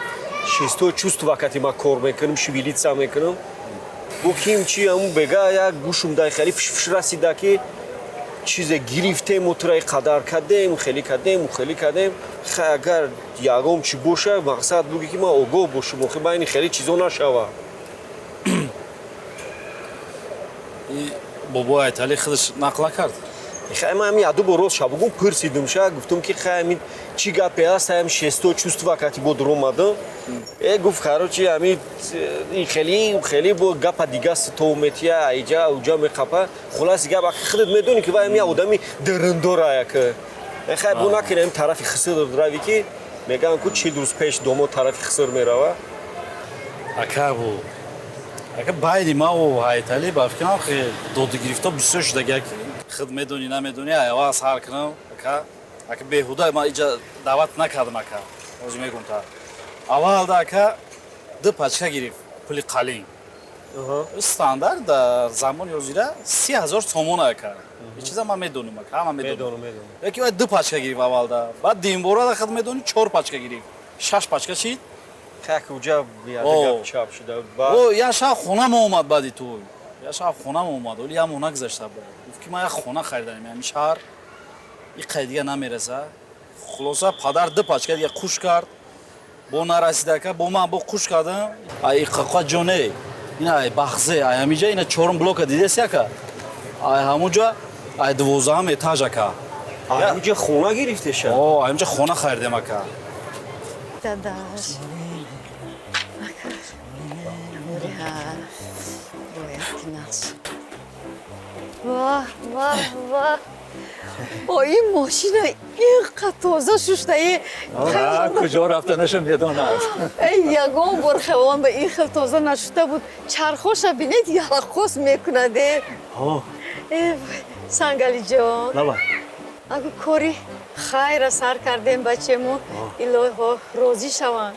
шисто чувства кати ман кор мекунам, шевелиться мекунам. Бо ким чи аму бега як гӯшум дай хеле фушфуш расида ки чизе гирифтему тураи қадар кардем, хеле кардем, хеле кардем. Хай агар ягон чи боша, мақсад буги ки ман огоҳ бошум, охи байни хеле чизо нашава. Бобо Айтали худаш нақл накард? Хай ман ами яду бор рост шабугум пурсидум ша, гуфтум ки хай ами чӣ гапе ҳаст, ами шесто чувства кати бо дуромадам. Гуфт короче ами ин хеле хеле бо гапа дига ситов метия, айҷа уҷа меқапа. Хулоси гап аки худат медонӣ ки вай ами одами дирндора як. Хай бо накунем тарафи хиср рави ки мегӯянд ку 40 рӯз пеш домо тарафи хиср мерава. Ака бу ака байни маву Айтали ба фикрам хе додигирифто бисёр шудаги ки худ медонӣ намедонӣ, айава сар кунам ака. Ака беҳуда ман иҷа даъват накардам ака. Ҳозир мегӯм та. Аввалда ака ду пачка гирифт пули қалин. Стандарт дар замони ҳозира 30 000 сомон ака. Ин чиза ман медонам ака, ҳама медонам. Яки вай ду пачка гирифт аввалда. Баъд дуюмбора худ медонӣ 4 пачка гирифт. 6 пачка шид. Как уҷа гап чап шуда. О, я шаб хонам омад баъди ту. Я шаб хонам омад, оли як моҳ нагузашта буд. Гуфт ки ман як хона хариданем, ҳамин шаҳр ин қай дига намераса. Хулоса падар ду пачка дига қуш кард. Бо нарасида ака, бо ман бо қуш кардам. Ай иқақа ҷоне, ин ай бахзе, ай ҳамиҷа ина чорум блока дидеси ака? Ай ҳамуҷа, ай 12-ам этаж ака. Ҳамиҷа хона гирифтеша? О, ҳамиҷа хона харидем ака. Дадаш. Ваҳ, ваҳ, ваҳ. О, ин мошина инқадр тоза шуштаи. Куҷо рафтанаша медонад. Эй, ягон бор хавон ба ин хел тоза нашуда буд. Чархоша бинед, ялаққос мекунад. Э, Сангалиҷон. Агу кори хайра сар кардем бачему, илоҳо розӣ шаванд.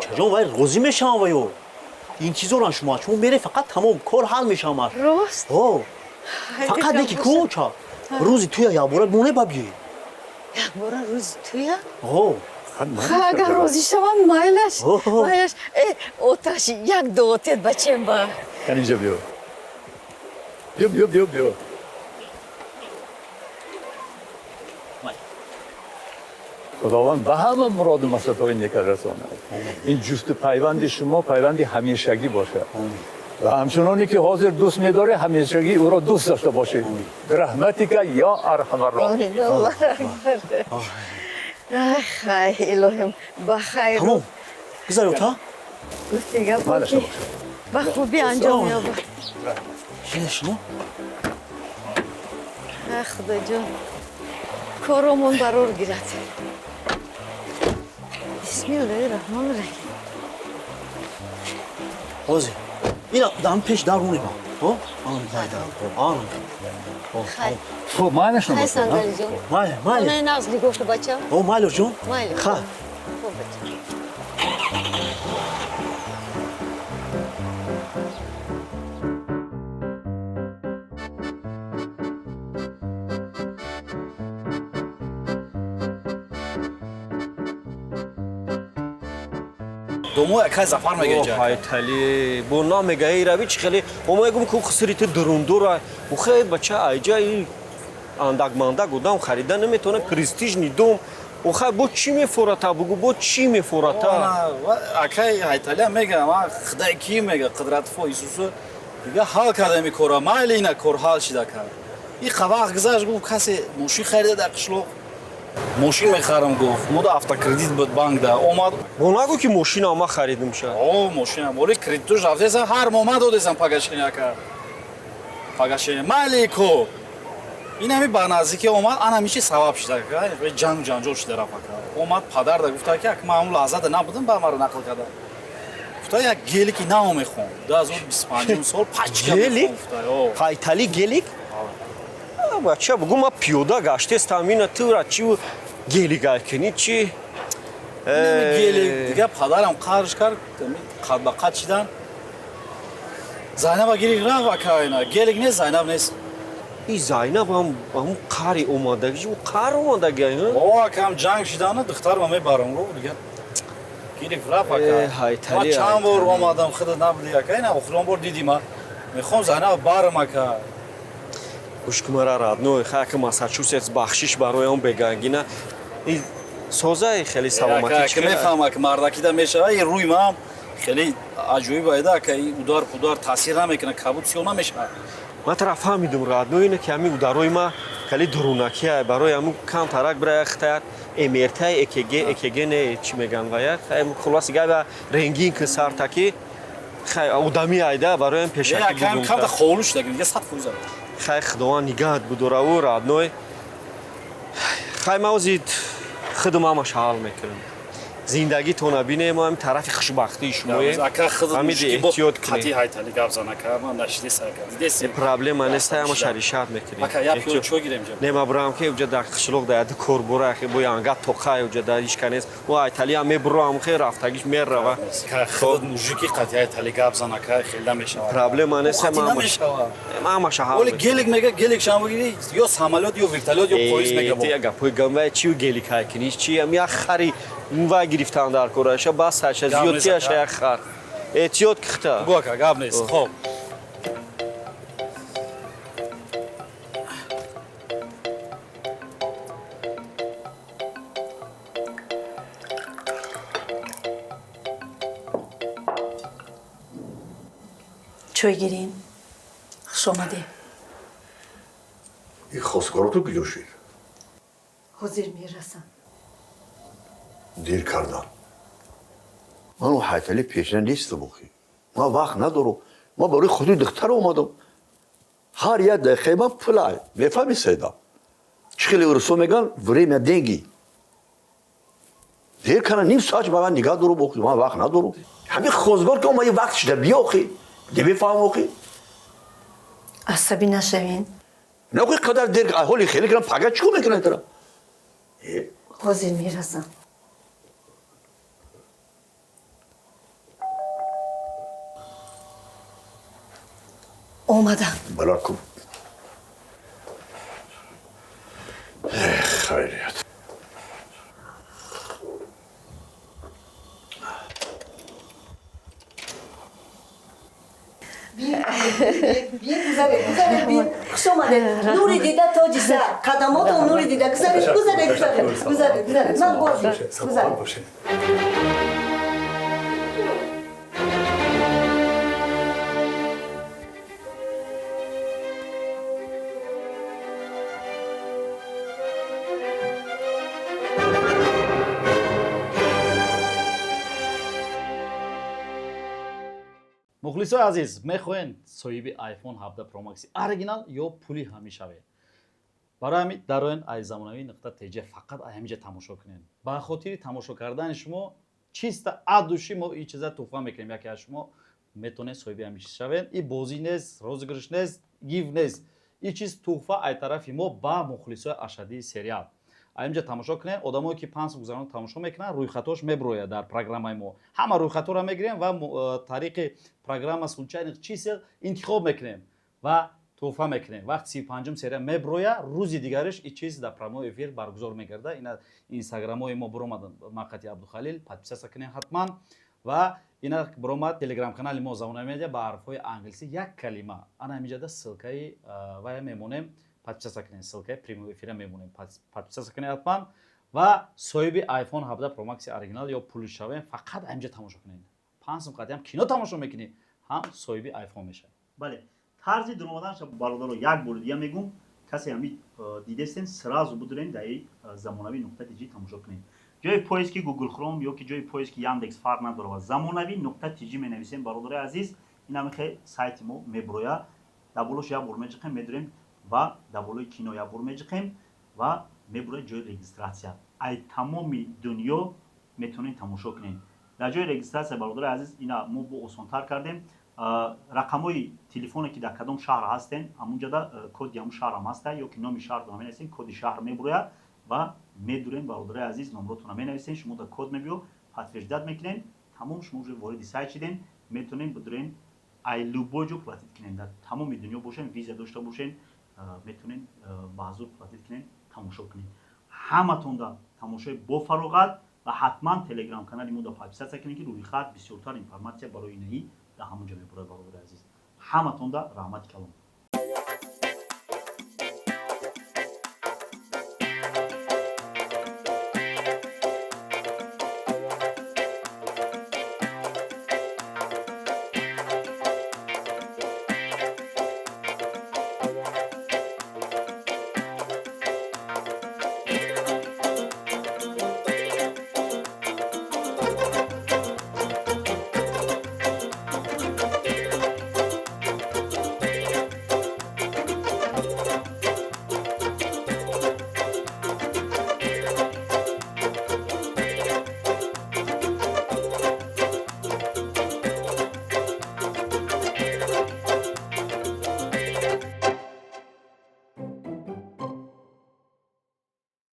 Чаҷон, вай розӣ мешаванд вайо. Интизоранд шумо, шумо мере фақат тамом кор ҳал мешавад. Рост? Фақат неки куча. Рӯзи туя якбора моне ба биёй. Якбора рӯзи туя? Агар розӣ шавам, майлаш. Майлаш. Э, оташ, як дуо тед бачем ба. Канинҷа биё. Биё, биё, биё, биё. Худованд ба ҳама муроду мақсадҳои нека расонад. Ин ҷуфту пайванди шумо пайванди ҳамешагӣ бошад. Ва ҳамчуноне ки ҳозир дӯст медорӣ, ҳамешагӣ ӯро дӯст дошта бошед. Раҳматика ё арҳамар роҳимин. Хай, илоҳим, ба хайр. Тамом. Гузарё та? Гуфти гапо ки ба хубӣ анҷом ёбад. Шине шумо? Худоҷон, коромон барор гирад. Бисмиллоҳи раҳмони раҳим. Ҳозир. Ина дам пеш дар монема. Ҳо? Ан дар. Ан. Хуб, майлаш Хай, Сангалиҷон. Майли, майли. Хонаи нағз нигоҳ кун, бачам. О, майло ҷон. Майли. Ха. Хуб, бачам. Домо акай Зафар мега иҷа. Ҳайтали, бо намега эй рави чи хеле. О мегум ку хисри ту дурундура. Ухе бача айҷа и андак мандак одам харида наметавонад, престижный дом. Охай бо чӣ мефората бугу, бо чӣ мефората? Акай Ҳайталия мега, ма Худой ки мега, Қудратфо Исусу дига ҳал карда ми кора, майли ина кор ҳал шида кард. И вақт гузашт, гуфт касе мошин харида дар қишлоқ, мошин мехарам гуфт, мода автокредит буд банк да омад. Бо нагу ки мошина ма харидим ша. О, мошина, моли кредитуш рафтеса, ҳар моҳ ма додесам пагашини ака. Пагашини, майли ко. Ин ҳами ба наздикӣ омад, ан ҳамин чи сабаб шида, ҷангу ҷанҷол шида рафт ака. Омад падар да гуфта ки ак ман ҳамун лаҳзада набудам, ба маро нақл карда. Гуфта як гелики нав мехом. 2025 сол пачка гелик? Ҳайтали гелик? Бача бугу ма пиёда гаштестам, ина тура чи гелик айкини чи? Гелик дига падарам қарш кард, қад ба қад шидан. Зайнаба гирифт рафт ака ина. Гелик нест, Зайнаб нест. И Зайнаб ҳам ҳамун қари омадагӣ, ӯ қар омадагӣ? О, акам ҷанг шидану духтарма мебарам гуфт дига. Гирифт рафт ака. Ма чанд бор омадам, худат набудӣ ака, ина охирон бор дидӣ ма. Мехоҳам Зайнаб барам ака. Гӯш кун мара родной, хай ака Массачусетс бахшиш барои он бегангина. И созаи хеле саломатӣ чӣ? Мефаҳмам ки мардакида мешава, и рӯи ман хеле аҷоиб айда ака, и удар пудар таъсир намекунад, кабуд сиёҳ намешавад. Ман тара фаҳмидум родной, ина ки ҳамин ударои ма хеле дурунакия, барои ҳамун камтарак бира як МРТ, ЭКГ, ЭКГ не чӣ меган вая, хай хулоси гап рентген ки сартаки, хай одами айда барои ҳам пешакӣ бугум. Камта холуш шуда, дига 100%. Хай Худованд нигаҳат будораву родной. Хай ма ози худам ҳамаш ҳал мекунам. Зиндагитона бинем, ҳамин тарафи хушбахтии шумоем. Ҳамиди эҳтиёт кунед. Қати Ҳайтали гап зан ака, ман нашидеса ака. Дидеси? Проблема нест, ҳамаша решат мекунем. Ака, як пиёла чой гирем ҷа. Не, ма бурам ки уҷа дар қишлоқ дар яду кор бура, ахи бо янга тоқа уҷа дар ҳеч нест. О Ҳайтали ҳам мебурам, хе рафтагиш мерава. Худ мужики қати Ҳайтали гап зан ака, хеле намешава. Проблема нест, ҳамаша ҳал. Оли гелик мега, гелик шам бигири, ё самолёт, ё вертолёт, ё поезд мега. Э, гапҳои гамвай чи гелик ҳайкуниш чи ам як хари ва гирифтан дар кораша, бас аша зиёдтиаша як хар. Эҳтиёт кихта. Бугу ака, гап нест. Хоб. Чой гирин. Хуш омадӣ. И хостгороту куҷо шид? Ҳозир мерасам. Дер кардам. Ман у Ҳайтали пешина нестам охи. Ман вақт надорам. Ман барои худи духтар омадам. Ҳар як дақиқаи ман пулай. Мефаҳми Сайда? Чӣ хеле урусо мегӯянд, время деньги. Дер кардам, ним соат ба ман нигаҳ дорам охи. Ман вақт надорам. Ҳамин хостгор ки омади вақт шида биё охи. Намефаҳмам охи. Асабӣ нашавин. Не охи қадар дер ҳоли хеле кардам, пага чӣ кор мекунад тара? Ҳозир мерасам. Омадам. Балакум. Хайрият. Гузаред, гузаред, хуш омадед. Нури дида тоҷи сар, қадамотон нури дида. Гузаред, гузаред, гузаред, гузаред, гузаред. Ман бозӣ. Гузаред. Мухлисои азиз, мехоҳед соҳиби iPhone 17 Pro Max оригинал ё пули ҳамин шавед? Барои ҳамин дароен ай замонавӣ нуқта tj, фақат ай ҳаминҷа тамошо кунед. Ба хотири тамошо кардани шумо чиста адуши мо ин чиза туҳфа мекунем. Яке аз шумо метавонед соҳиби ҳамин чиз шавед. И бозӣ нест, розыгрыш нест, гив нест. Ин чиз туҳфа ай тарафи мо ба мухлисои ашадии сериал. Инҷа тамошо кунед, одамое ки 5 сол гузаронда тамошо мекунанд, рӯйхатҳош меброяд дар программаи мо. Ҳама рӯйхатҳоро мегирем ва тариқи программа случайных чисел интихоб мекунем ва туҳфа мекунем. Вақти 35-ум серия меброя, рӯзи дигариш ин чиз дар прямой эфир баргузор мегардад. Ина инстаграмҳои мо биромад Мақати Абдухалил, подписаться кунед ҳатман. Ва ина биромад телеграм-канали мо Замонави Медиа ба ҳарфҳои англисӣ як калима. Ана ҳаминҷода ссылкаи вая мемонем. Подписаться кунед, ссылкаи прямой эфира мемонем. Подписаться кунед ҳатман. Ва соҳиби iPhone 17 Pro Max оригинал ё пулиш шавем. Фақат ҳаминҷа тамошо кунед. 5 сум қадиам кино тамошо мекунӣ, ҳам соҳиби iPhone мешавӣ. Бале, тарзи дуромаданша, бародаро, як бори дига мегум. Касе ҳами дидестен, сразу будурен дар замонавӣ.тж тамошо кунед. Ҷои поиски Google Chrome ё ки ҷои поиски Яндекс, фарқ надорад, ва замонавӣ.тж менависем, бародари азиз. Ин ҳамихе сайти мо мебуроя. Дар болош як бор меҷиқем, медурем ва дар болои кино як бор меҷиқем ва мебурояд ҷои регистрация. Ай тамоми дунё метавонед тамошо кунед. Дар ҷои регистрация, бародари азиз, ина мо бо осонтар кардем. Рақамҳои телефоне ки дар кадом шаҳр ҳастен, ҳамунҷода коди ҳамун шаҳрам ҳаста, ё ки номи шаҳртона менависен, коди шаҳр мебурояд ва медурем, бародари азиз, номротона менависен, шумо дар код мебиё, подтверждать мекунен, тамом, шумо уже вориди сайт шиден. Метавонем бидурен, ай любой ҷо платить кунен. Дар тамоми дунё бошен, виза дошта бошен, метавонен баҳзур платить кунен, тамошо кунен. Ҳаматонда тамошои бофароғат ва ҳатман телеграм канали мо да подписаться кунед, ки рӯйхат бисёртар информация барои инаи дар ҳамон ҷо мебурад. Бародари азиз, ҳаматонда раҳмати калон.